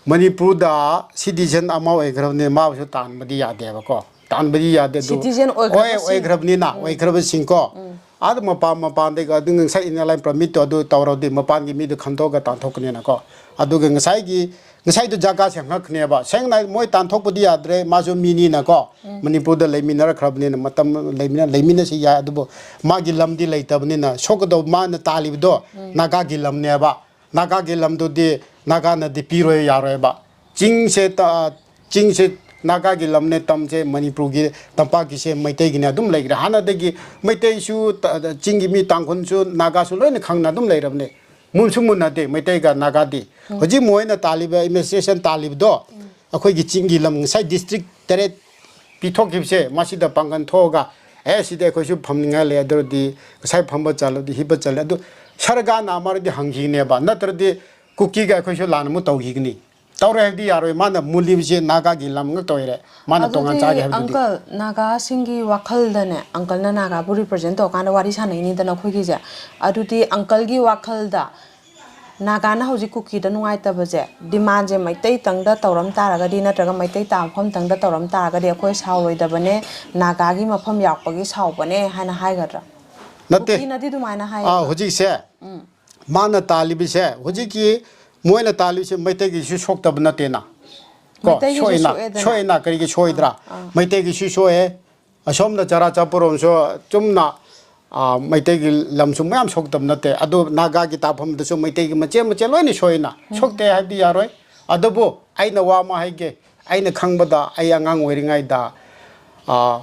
ꯃꯅꯤꯄꯨꯔꯗ citizen ꯑꯃ ꯑꯣꯏꯈ꯭ꯔꯕꯅꯤ, ꯃꯥꯕꯨꯁꯨ ꯇꯥꯟꯕꯗꯤ ꯌꯥꯗꯦꯕꯀꯣ꯫ ꯇꯥꯟꯕꯗꯤ ꯌꯥꯗꯦ ꯑꯗꯨ꯫ Citizen ꯑꯣꯏꯈ꯭ꯔꯕꯁꯤꯡ꯫ ꯑꯣꯏ-, ꯑꯣꯏꯈ꯭ꯔꯕꯅꯤꯅ, ꯎꯝ꯫ ꯑꯣꯏꯈ꯭ꯔꯕꯁꯤꯡꯀꯣ꯫ ꯎꯝ꯫ ꯑꯗꯨ ꯃꯄꯥꯟ, ꯃꯄꯥꯟꯗꯒꯤ ꯑꯗꯨ ꯉꯁꯥꯏ Inner Line Permitꯇꯣ ꯑꯗꯨ ꯇꯧꯔꯗꯤ ꯃꯄꯥꯟꯒꯤ ꯃꯤꯗꯨ ꯈꯟꯗꯣꯛꯑꯒ ꯇꯥꯟꯊꯣꯛꯀꯅꯤꯅꯀꯣ꯫ ꯑꯗꯨꯒ ꯉꯁꯥꯏꯒꯤ, ꯉꯁꯥꯏꯗꯣ ꯖꯒꯥꯁꯦ ꯍꯪꯉꯛꯈꯅꯦꯕ꯫ ꯁꯦꯡꯅ ꯍꯥꯏ ꯃꯣꯏ ꯇꯥꯟꯊꯣꯛꯄꯗꯤ ꯌꯥꯗ꯭ꯔꯦ, ꯃꯥꯁꯨ ꯃꯤꯅꯤꯅꯀꯣ꯫ ꯎꯝ꯫ ꯃꯅꯤꯄꯨꯔꯗ ꯂꯩꯃꯤꯟꯅꯔꯛꯈ꯭ꯔꯕꯅꯤꯅ ꯃꯇꯝ ꯂꯩꯃꯤꯟꯅ-, ꯂꯩꯃꯤꯟꯅꯁꯤ ꯌꯥꯏ, ꯑꯗꯨꯕꯨ ꯃꯥꯒꯤ ꯂꯝꯗꯤ ꯂꯩꯇꯕꯅꯤꯅ ꯁꯣꯛꯀꯗꯧꯕ ꯃꯥꯅ ꯇꯥꯜꯂꯤꯕꯗꯣ ꯎꯝ꯫ ꯅꯥꯒꯥꯒꯤ ꯂꯝꯅꯦꯕ꯫ ꯅꯥꯒꯥꯒꯤ ꯂꯝꯗꯨꯗꯤ ꯅꯥꯒꯥꯅꯗꯤ ꯄꯤꯔꯣꯏ, ꯌꯥꯔꯣꯏꯕ꯫ ꯆꯤꯡꯁꯦ ꯇ-, ꯆꯤꯡꯁꯦ ꯅꯥꯒꯥꯒꯤ ꯂꯝꯅꯦ, ꯇꯝꯁꯦ ꯃꯅꯤꯄꯨꯔꯒꯤ, ꯇꯝꯄꯥꯛꯀꯤꯁꯦ ꯃꯩꯇꯩꯒꯤꯅꯦ ꯑꯗꯨꯝ ꯂꯩꯈ꯭ꯔꯦ꯫ ꯍꯥꯟꯅꯗꯒꯤ ꯃꯩꯇꯩꯁꯨ ꯇ-, ꯆꯤꯡꯒꯤ ꯃꯤ, ꯇꯥꯡꯈꯨꯜꯁꯨ, ꯅꯥꯒꯥꯁꯨ ꯂꯣꯏꯅ ꯈꯪꯅ ꯑꯗꯨꯝ ꯂꯩꯔꯕꯅꯦ꯫ ꯃꯨꯟꯁꯨ ꯃꯨꯟꯅꯗꯦ ꯃꯩꯇꯩꯒ ꯅꯥꯒꯥꯗꯤ꯫ ꯍꯧꯖꯤꯛ ꯃꯣꯏꯅ ꯇꯥꯜꯂꯤꯕ, ꯑꯦꯗꯃꯤꯅꯤꯁꯇ꯭ꯔꯦꯁꯟ ꯇꯥꯜꯂꯤꯕꯗꯣ, ꯑꯩꯈꯣꯏꯒꯤ ꯆꯤꯡꯒꯤ ꯂꯝ ꯉꯁꯥꯏ ꯗꯤꯁꯇ꯭ꯔꯤꯛ ꯇꯔꯦꯠ ꯄꯤꯊꯣꯛꯈꯤꯕꯁꯦ, ꯃꯁꯤꯗ ꯄꯥꯡꯒꯜ ꯊꯣꯛꯑꯒ, "ꯑꯦ, ꯁꯤꯗꯤ ꯑꯩꯈꯣꯏꯁꯨ ꯐꯝꯅꯤꯡꯉꯥꯏ ꯂꯩ, ꯑꯗꯨ ꯑꯣꯏꯔꯗꯤ ꯉꯁꯥꯏ ꯐꯝꯕ ꯆꯠꯂꯗꯤ, ꯍꯤꯞꯄ ꯆꯠꯂꯦ", ꯑꯗꯨ ꯁꯔꯀꯥꯔꯅ ꯑꯃꯔꯗꯤ ꯍꯪꯈꯤꯒꯅꯦꯕ, ꯅꯠꯇ꯭ꯔꯗꯤ ꯀꯨꯀꯤꯒ ꯑꯩꯈꯣꯏꯁꯨ ꯂꯥꯟ ꯑꯃꯨꯛ ꯇꯧꯈꯤꯒꯅꯤ꯫ ꯇꯧꯔꯦ ꯍꯥꯏꯕꯗꯤ ꯌꯥꯔꯣꯏ꯫ ꯃꯥꯅ ꯃꯨꯜꯂꯤꯕꯁꯦ ꯅꯥꯒꯥꯒꯤ ꯂꯝ ꯉꯥꯛꯇ ꯑꯣꯏꯔꯦ꯫ ꯃꯥꯅ ꯇꯣꯉꯥꯟ ꯑꯗꯨꯗꯤ ꯆꯥꯒꯦ ꯍꯥꯏꯕꯗꯨꯗꯤ꯫ ꯑꯪꯀꯜ, ꯅꯥꯒꯥꯁꯤꯡꯒꯤ ꯋꯥꯈꯜꯗꯅꯦ, ꯑꯪꯀꯜꯅ ꯅꯥꯒꯥꯕꯨ ꯔꯤꯄ꯭ꯔꯖꯦꯟ ꯇꯧꯔꯀꯥꯟꯗ ꯋꯥꯔꯤ ꯁꯥꯟꯅꯩꯅꯤꯗꯅ ꯑꯩꯈꯣꯏꯒꯤꯁꯦ꯫ ꯑꯗꯨꯗꯤ ꯑꯪꯀꯜꯒꯤ ꯋꯥꯈꯜꯗ ꯅꯥꯒꯥꯅ ꯍꯧꯖꯤꯛ ꯀꯨꯀꯤꯗ ꯅꯨꯡꯉꯥꯏꯇꯕꯁꯦ, ꯗꯤꯃꯥꯟꯁꯦ ꯃꯩꯇꯩꯇꯪꯗ ꯇꯧꯔꯝ ꯇꯥꯔꯒꯗꯤ, ꯅꯠꯇ꯭ꯔꯒ ꯃꯩꯇꯩ ꯇꯥꯕ ꯃꯐꯝꯇꯪꯗ ꯇꯧꯔꯝ ꯇꯥꯔꯒꯗꯤ ꯑꯩꯈꯣꯏ ꯁꯥꯎꯔꯣꯏꯗꯕꯅꯦ, ꯅꯥꯒꯥꯒꯤ ꯃꯐꯝ ꯌꯥꯎꯔꯛꯄꯒꯤ ꯁꯥꯎꯕꯅꯦ ꯍꯥꯏꯅ ꯍꯥꯏꯒꯗ꯭ꯔꯥ? ꯅꯠꯇꯦ꯫ ꯀꯨꯀꯤꯅꯗꯤ ꯑꯗꯨꯃꯥꯏꯅ ꯍꯥꯏꯌꯦ꯫ ꯑꯥ, ꯍꯧꯖꯤꯛꯁꯦ ꯎꯝ꯫ ꯃꯥꯅ ꯇꯥꯜꯂꯤꯕꯁꯦ, ꯍꯧꯖꯤꯛꯀꯤ ꯃꯣꯏꯅ ꯇꯥꯜꯂꯤꯕꯁꯦ ꯃꯩꯇꯩꯒꯤꯁꯨ ꯁꯣꯛꯇꯕ ꯅꯠꯇꯦꯅ꯫ ꯀꯣ, ꯃꯩꯇꯩꯒꯤꯁꯨ ꯁꯣꯛꯏꯅ, ꯁꯣꯛꯑꯦꯗꯅ꯫ ꯁꯣꯛꯏꯅ, ꯀꯔꯤꯒꯤ ꯁꯣꯏꯗ꯭ꯔꯥ? ꯑꯥ, ꯑꯥ꯫ ꯃꯩꯇꯩꯒꯤꯁꯨ ꯁꯣꯛꯑꯦ, ꯑꯁꯣꯝꯗ ꯆꯔꯥꯆꯥꯟꯄꯨꯔꯣꯝꯁꯨ ꯆꯨꯝꯅ, ꯑꯥ, ꯃꯩꯇꯩꯒꯤ ꯂꯝꯁꯨ ꯃꯌꯥꯝ ꯁꯣꯛꯇꯕ ꯅꯠꯇꯦ꯫ ꯑꯗꯨ ꯅꯥꯒꯥꯒꯤ ꯇꯥꯐꯝꯗꯁꯨ ꯃꯩꯇꯩꯒꯤ ꯃꯆꯦꯠ ꯃꯆꯦꯠ ꯂꯣꯏꯅ ꯁꯣꯛꯏꯅ꯫ ꯎꯝ꯫ ꯁꯣꯛꯇꯦ ꯍꯥꯏꯕꯗꯤ ꯌꯥꯔꯣꯏ꯫ ꯑꯗꯨꯕꯨ ꯑꯩꯅ ꯋꯥ ꯑꯃ ꯍꯥꯏꯒꯦ, ꯑꯩꯅ ꯈꯪꯕꯗ, ꯑꯩ ꯑꯉꯥꯡ ꯑꯣꯏꯔꯤꯉꯩꯗ, ꯑꯥ,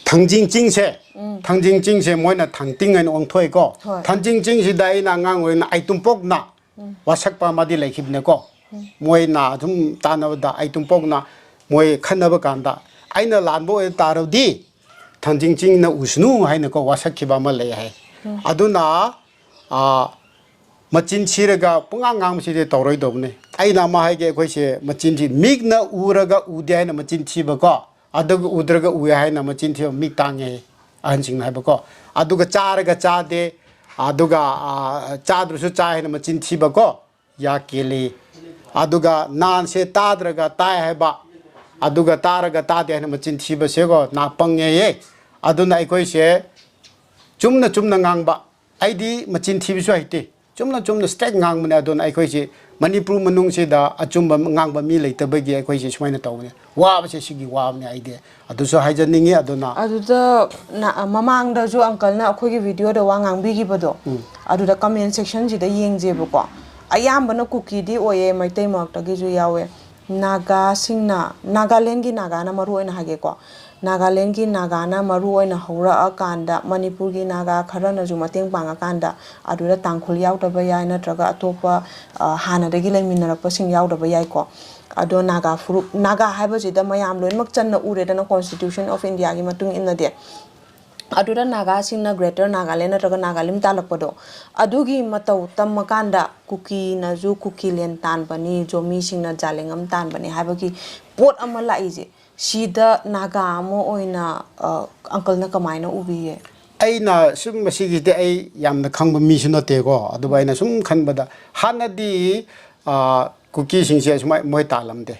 ꯊꯥꯡꯖꯤꯡ ꯆꯤꯡꯁꯦ, ꯎꯝ꯫ ꯊꯥꯡꯖꯤꯡ ꯆꯤꯡꯁꯦ ꯃꯣꯏꯅ ꯊꯥꯡꯇꯤꯡ ꯍꯥꯏꯅ ꯑꯣꯟꯊꯣꯛꯑꯦꯀꯣ꯫ ꯍꯣꯏ꯫ ꯊꯥꯡꯖꯤꯡ ꯆꯤꯡꯁꯤꯗ ꯑꯩꯅ ꯑꯉꯥꯡ ꯑꯣꯏꯔꯤꯉꯩꯗ ꯑꯩ ꯇꯨꯝꯄꯣꯛꯅ ꯎꯝ꯫ ꯋꯥꯁꯛꯄ ꯑꯃꯗꯤ ꯂꯩꯈꯤꯕꯅꯦꯀꯣ꯫ ꯎꯝ꯫ ꯃꯣꯏꯅ ꯑꯗꯨꯝ ꯇꯥꯟꯅꯕꯗ ꯑꯩ ꯇꯨꯝꯄꯣꯛꯅ ꯃꯣꯏ ꯈꯟꯅꯕ ꯀꯥꯟꯗ, "ꯑꯩꯅ ꯂꯥꯟꯕ ꯑꯣꯏꯕ ꯇꯥꯔꯕꯗꯤ ꯊꯥꯡꯖꯤꯡ ꯆꯤꯡꯅ ꯎꯁꯅꯨ" ꯍꯥꯏꯅꯀꯣ ꯋꯥꯁꯛꯈꯤꯕ ꯑꯃ ꯂꯩ ꯍꯥꯏ꯫ ꯎꯝ꯫ ꯑꯗꯨꯅ, ꯑꯥ, ꯃꯆꯤꯟ ꯊꯤꯔꯒ ꯄꯨꯡꯉꯥꯡ ꯉꯥꯡꯕꯁꯤꯗꯤ ꯇꯧꯔꯣꯏꯗꯧꯕꯅꯤ꯫ ꯑꯩꯅ ꯑꯃ ꯍꯥꯏꯒꯦ, ꯑꯩꯈꯣꯏꯁꯦ ꯃꯆꯤꯟ ꯊꯤ, ꯃꯤꯠꯅ ꯎꯔꯒ ꯎꯗꯦ ꯍꯥꯏꯅ ꯃꯆꯤꯟ ꯊꯤꯕꯀꯣ, ꯑꯗꯨꯒ ꯎꯗ꯭ꯔꯒ ꯎꯏ ꯍꯥꯏꯅ ꯃꯆꯤꯟ ꯊꯤꯕ ꯃꯤ ꯇꯥꯡꯉꯦ, ꯑꯍꯟꯁꯤꯡꯅ ꯍꯥꯏꯕꯀꯣ꯫ ꯑꯗꯨꯒ ꯆꯥꯔꯒ ꯆꯥꯗꯦ, ꯑꯗꯨꯒ, ꯑꯥ, ꯆꯥꯗ꯭ꯔꯁꯨ ꯆꯥꯏ ꯍꯥꯏꯅ ꯃꯆꯤꯟ ꯊꯤꯕꯀꯣ, ꯌꯥ ꯀꯦꯜꯂꯤ꯫ ꯑꯗꯨꯒ ꯅꯥꯟꯁꯦ ꯇꯥꯗ꯭ꯔꯒ ꯇꯥꯏ ꯍꯥꯏꯕ, ꯑꯗꯨꯒ ꯇꯥꯔꯒ ꯇꯥꯗꯦ ꯍꯥꯏꯅ ꯃꯆꯤꯟ ꯊꯤꯕꯁꯦꯀꯣ, ꯅꯥ ꯄꯪꯉꯦꯌꯦ꯫ ꯑꯗꯨꯅ ꯑꯩꯈꯣꯏꯁꯦ ꯆꯨꯝꯅ ꯆꯨꯝꯅ ꯉꯥꯡꯕ, ꯑꯩꯗꯤ ꯃꯆꯤꯟ ꯊꯤꯕꯁꯨ ꯍꯩꯇꯦ, ꯆꯨꯝꯅ ꯆꯨꯝꯅ ꯁ꯭ꯇ꯭ꯔꯦꯠ ꯉꯥꯡꯕꯅꯦ꯫ ꯑꯗꯨꯅ ꯑꯩꯈꯣꯏꯁꯤ ꯃꯅꯤꯄꯨꯔ ꯃꯅꯨꯡꯁꯤꯗ ꯑꯆꯨꯝꯕ ꯉꯥꯡꯕ ꯃꯤ ꯂꯩꯇꯕꯒꯤ ꯑꯩꯈꯣꯏꯁꯤ ꯁꯨꯃꯥꯏꯅ ꯇꯧꯕꯅꯦ꯫ ꯋꯥꯕꯁꯦ ꯁꯤꯒꯤ ꯋꯥꯕꯅꯦ ꯑꯩꯗꯤ꯫ ꯑꯗꯨꯁꯨ ꯍꯥꯏꯖꯅꯤꯡꯉꯤ꯫ ꯑꯗꯨꯅ ꯑꯗꯨꯗ ꯅ-, ꯃꯃꯥꯡꯗꯁꯨ ꯑꯪꯀꯜꯅ ꯑꯩꯈꯣꯏꯒꯤ ꯚꯤꯗꯤꯑꯣꯗ ꯋꯥ ꯉꯥꯡꯕꯤꯈꯤꯕꯗꯣ, ꯎꯝ꯫ ꯑꯗꯨꯗ ꯀꯃꯦꯟ ꯁꯦꯛꯁꯟꯁꯤꯗ ꯌꯦꯡꯖꯦꯕꯀꯣ꯫ ꯑꯌꯥꯝꯕꯅ ꯀꯨꯀꯤꯗꯤ ꯑꯣꯏꯌꯦ, ꯃꯩꯇꯩ ꯃꯔꯛꯇꯒꯤꯁꯨ ꯌꯥꯎꯋꯦ꯫ ꯅꯥꯒꯥꯁꯤꯡꯅ, ꯅꯥꯒꯥꯂꯦꯟꯒꯤ ꯅꯥꯒꯥꯅ ꯃꯔꯨ ꯑꯣꯏꯅ ꯍꯥꯏꯒꯦꯀꯣ, ꯅꯥꯒꯥꯂꯦꯟꯒꯤ ꯅꯥꯒꯥꯅ ꯃꯔꯨ ꯑꯣꯏꯅ ꯍꯧꯔꯛꯑꯀꯥꯟꯗ ꯃꯅꯤꯄꯨꯔꯒꯤ ꯅꯥꯒꯥ ꯈꯔꯅꯁꯨ ꯃꯇꯦꯡ ꯄꯥꯡꯉꯀꯥꯟꯗ ꯑꯗꯨꯗ ꯇꯥꯡꯈꯨꯜ ꯌꯥꯎꯗꯕ ꯌꯥꯏ, ꯅꯠꯇ꯭ꯔꯒ ꯑꯇꯣꯞꯄ, ꯑ, ꯍꯥꯟꯅꯗꯒꯤ ꯂꯩꯃꯤꯟꯅꯔꯛꯄꯁꯤꯡ ꯌꯥꯎꯗꯕ ꯌꯥꯏꯀꯣ꯫ ꯑꯗꯣ ꯅꯥꯒꯥ ꯐꯨꯔꯨꯞ, ꯅꯥꯒꯥ ꯍꯥꯏꯕꯁꯤꯗ ꯃꯌꯥꯝ ꯂꯣꯏꯅꯃꯛ ꯆꯟꯅ ꯎꯔꯦꯗꯅ, Constitution of Indiaꯒꯤ ꯃꯇꯨꯡ ꯏꯟꯅꯗꯤ꯫ ꯑꯗꯨꯗ ꯅꯥꯒꯥꯁꯤꯡꯅ Greater Nagaland ꯅꯠꯇ꯭ꯔꯒ ꯅꯥꯒꯥꯂꯤꯝ ꯇꯥꯜꯂꯛꯄꯗꯣ, ꯑꯗꯨꯒꯤ ꯃꯇꯧ ꯇꯝꯃꯀꯥꯟꯗ ꯀꯨꯀꯤꯅꯁꯨ ꯀꯨꯀꯤꯂꯦꯟ ꯇꯥꯟꯕꯅꯤ, ꯖꯣꯃꯤꯁꯤꯡꯅ ꯖꯥꯂꯦꯡꯉꯝ ꯇꯥꯟꯕꯅꯤ ꯍꯥꯏꯕꯒꯤ ꯄꯣꯠ ꯑꯃ ꯂꯥꯛꯏꯁꯦ, ꯁꯤꯗ ꯅꯥꯒꯥ ꯑꯃ ꯑꯣꯏꯅ, ꯑ, ꯑꯪꯀꯜꯅ ꯀꯃꯥꯏꯅ ꯎꯕꯤꯌꯦ? ꯑꯩꯅ ꯁꯨꯝ ꯃꯁꯤꯒꯤꯗꯤ ꯑꯩ ꯌꯥꯝꯅ ꯈꯪꯕ ꯃꯤꯁꯨ ꯅꯠꯇꯦꯀꯣ, ꯑꯗꯨꯕꯨ ꯑꯩꯅ ꯁꯨꯝ ꯈꯟꯕꯗ ꯍꯥꯟꯅꯗꯤ, ꯑ, ꯀꯨꯀꯤꯁꯤꯡꯁꯦ ꯁꯨꯃꯥꯏ ꯃꯣꯏ ꯇꯥꯜꯂꯝꯗꯦ꯫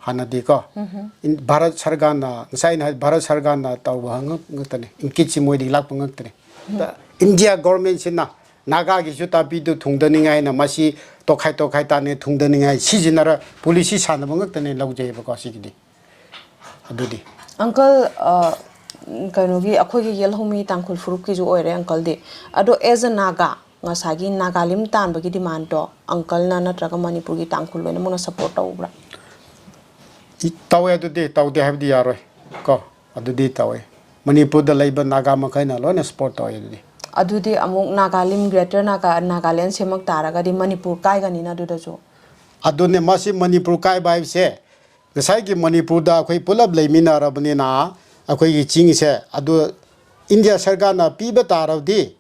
ꯍꯥꯟꯅꯗꯤꯀꯣ, ꯎꯝꯍꯨꯝ꯫ ꯏꯟ-, ꯚꯥꯔꯠ ꯁꯔꯀꯥꯔꯅ, ꯉꯁꯥꯏ ꯑꯩꯅ ꯍꯥꯏ, ꯚꯥꯔꯠ ꯁꯔꯀꯥꯔꯅ ꯇꯧꯕ ꯉꯛ-, ꯉꯛꯇꯅꯦ, ꯏꯪꯀꯤꯠꯁꯤ ꯃꯣꯏꯗꯒꯤ ꯂꯥꯛꯄ ꯉꯛꯇꯅꯦ꯫ ꯎꯝ꯫ ꯗ-, ꯏꯟꯗꯤꯌꯥ ꯒꯣꯔꯃꯦꯟꯁꯤꯅ ꯅꯥꯒꯥꯒꯤꯁꯨ ꯇꯥꯕꯤꯗꯨ ꯊꯨꯡꯗꯅꯤꯡꯉꯥꯏꯅ ꯃꯁꯤ ꯇꯣꯈꯥꯏ ꯇꯣꯈꯥꯏ ꯇꯥꯅꯤ ꯊꯨꯡꯗꯅꯤꯡꯉꯥꯏ ꯁꯤꯖꯤꯟꯅꯔ ꯄꯣꯂꯤꯁꯤ ꯁꯥꯟꯅꯕ ꯉꯛꯇꯅꯦ ꯂꯧꯖꯩꯑꯕꯀꯣ ꯁꯤꯒꯤꯗꯤ꯫ ꯑꯗꯨꯗꯤ꯫ ꯑꯪꯀꯜ, ꯑ, ꯀꯩꯅꯣꯒꯤ, ꯑꯩꯈꯣꯏꯒꯤ ꯌꯦꯜꯍꯧꯃꯤ ꯇꯥꯡꯈꯨꯜ ꯐꯨꯔꯨꯞꯀꯤꯁꯨ ꯑꯣꯏꯔꯦ ꯑꯪꯀꯜꯗꯤ꯫ ꯑꯗꯣ as a Naga, ꯉꯁꯥꯏꯒꯤ ꯅꯥꯒꯥꯂꯤꯝ ꯇꯥꯟꯕꯒꯤ demandꯗꯣ ꯑꯪꯀꯜꯅ ꯅꯠꯇ꯭ꯔꯒ ꯃꯅꯤꯄꯨꯔꯒꯤ ꯇꯥꯡꯈꯨꯜ ꯂꯣꯏꯅꯃꯛꯅ support ꯇꯧꯕ꯭ꯔꯥ? ꯏ-, ꯇꯧꯋꯦ, ꯑꯗꯨꯗꯤ ꯇꯧꯗꯦ ꯍꯥꯏꯕꯗꯤ ꯌꯥꯔꯣꯏ ꯀꯣ, ꯑꯗꯨꯗꯤ ꯇꯧꯋꯦ꯫ ꯃꯅꯤꯄꯨꯔꯗ ꯂꯩꯕ ꯅꯥꯒꯥ ꯃꯈꯩꯅ ꯂꯣꯏꯅ support ꯇꯧꯋꯦ ꯑꯗꯨꯗꯤ꯫ ꯑꯗꯨꯗꯤ ꯑꯃꯨꯛ ꯅꯥꯒꯥꯂꯤꯝ, Greater Naga, ꯅꯥꯒꯥꯂꯦꯟ ꯁꯦꯝꯃꯛ ꯇꯥꯔꯒꯗꯤ ꯃꯅꯤꯄꯨꯔ ꯀꯥꯏꯒꯅꯤꯅ ꯑꯗꯨꯗꯁꯨ? ꯑꯗꯨꯅꯦ, ꯃꯁꯤ ꯃꯅꯤꯄꯨꯔ ꯀꯥꯏꯕ ꯍꯥꯏꯕꯁꯦ, ꯉꯁꯥꯏꯒꯤ ꯃꯅꯤꯄꯨꯔꯗ ꯑꯩꯈꯣꯏ ꯄꯨꯂꯞ ꯂꯩꯃꯤꯟꯅꯔꯕꯅꯤꯅ ꯑꯩꯈꯣꯏꯒꯤ ꯆꯤꯡꯁꯦ ꯑꯗꯨ ꯏꯟꯗꯤꯌꯥ ꯁꯔꯀꯥꯔꯅ ꯄꯤꯕ ꯇꯥꯔꯕꯗꯤ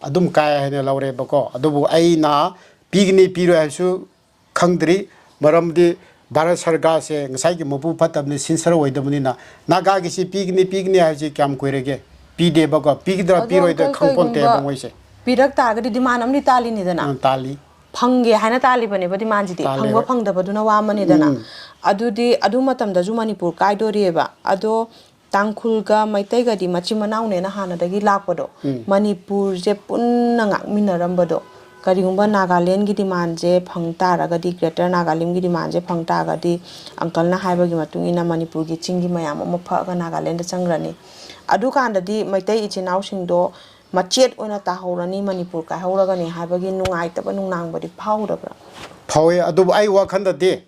ꯑꯗꯨꯝ ꯀꯥꯏ ꯍꯥꯏꯅ ꯂꯧꯔꯦꯕꯀꯣ꯫ ꯑꯗꯨꯕꯨ ꯑꯩꯅ ꯄꯤꯒꯅꯤ ꯄꯤꯔꯣꯏ ꯍꯥꯏꯕꯁꯨ ꯈꯪꯗ꯭ꯔꯤ, ꯃꯔꯝꯗꯤ ꯚꯥꯔꯠ ꯁꯔꯀꯥꯔꯁꯦ ꯉꯁꯥꯏꯒꯤ ꯃꯄꯨ ꯐꯠꯇꯕꯅꯤ, sincere ꯑꯣꯏꯗꯕꯅꯤꯅ ꯅꯥꯒꯥꯒꯤꯁꯤ ꯄꯤꯒꯅꯤ ꯄꯤꯒꯅꯤ ꯍꯥꯏꯕꯁꯤ ꯀꯌꯥꯝ ꯀꯨꯏꯔꯒꯦ? ꯄꯤꯗꯦꯕꯀꯣ, ꯄꯤꯒꯗ꯭ꯔꯥ ꯑꯗꯣ ꯄꯤꯔꯣꯏꯗ꯭ꯔꯥ uncle, ꯈꯪꯄꯣꯟꯇꯦꯕ ꯀꯩꯒꯨꯝꯕ ꯃꯣꯏꯁꯦ꯫ ꯄꯤꯔꯛ ꯇꯥꯔꯒꯗꯤ demand ꯑꯃꯗꯤ ꯇꯥꯜꯂꯤꯅꯤꯗꯅ꯫ ꯎꯝ, ꯇꯥꯜꯂꯤ꯫ ꯐꯪꯒꯦ ꯍꯥꯏꯅ ꯇꯥꯜꯂꯤꯕꯅꯦꯕ demandꯁꯤꯗꯤ꯫ ꯇꯥꯜꯂꯦꯕ꯫ ꯐꯪꯕ ꯐꯪꯗꯕꯗꯨꯅ ꯋꯥ ꯑꯃꯅꯤꯗꯅ꯫ ꯎꯝ꯫ ꯑꯗꯨꯗꯤ ꯑꯗꯨ ꯃꯇꯝꯗꯁꯨ ꯃꯅꯤꯄꯨꯔ ꯀꯥꯏꯗꯣꯔꯤꯑꯕ꯫ ꯑꯗꯣ ꯇꯥꯡꯈꯨꯜꯒ ꯃꯩꯇꯩꯒꯗꯤ ꯃꯆꯤꯟ ꯃꯅꯥꯎꯅꯦꯅ ꯍꯥꯟꯅꯗꯒꯤ ꯂꯥꯛꯄꯗꯣ, ꯎꯝ꯫ ꯃꯅꯤꯄꯨꯔꯁꯦ ꯄꯨꯟꯅ ꯉꯥꯛꯃꯤꯟꯅꯔꯝꯕꯗꯣ, ꯀꯔꯤꯒꯨꯝꯕ ꯅꯥꯒꯥꯂꯦꯟꯒꯤ demandꯁꯦ ꯐꯪ ꯇꯥꯔꯒꯗꯤ, Greater ꯅꯥꯒꯥꯂꯦꯟꯒꯤ demandꯁꯦ ꯐꯪ ꯇꯥꯔꯒꯗꯤ, uncleꯅ ꯍꯥꯏꯕꯒꯤ ꯃꯇꯨꯡ ꯏꯟꯅ ꯃꯅꯤꯄꯨꯔꯒꯤ ꯆꯤꯡꯒꯤ ꯃꯌꯥꯝ ꯑꯃ ꯐꯛꯑꯒ ꯅꯥꯒꯥꯂꯦꯟꯗ ꯆꯪꯈ꯭ꯔꯅꯤ꯫ ꯑꯗꯨꯀꯥꯟꯗꯗꯤ ꯃꯩꯇꯩ ꯏꯆꯤꯟ ꯏꯅꯥꯎꯁꯤꯡꯗꯣ ꯃꯆꯦꯠ ꯑꯣꯏꯅ ꯇꯥꯍꯧꯔꯅꯤ, ꯃꯅꯤꯄꯨꯔ ꯀꯥꯏꯍꯧꯔꯒꯅꯤ ꯍꯥꯏꯕꯒꯤ ꯅꯨꯡꯉꯥꯏꯇꯕ ꯅꯨꯡꯅꯥꯡꯕꯗꯤ ꯐꯥꯎꯗꯕ꯭ꯔꯥ? ꯐꯥꯎꯋꯦ, ꯑꯗꯨꯕꯨ ꯑꯩ ꯋꯥꯈꯜꯗꯗꯤ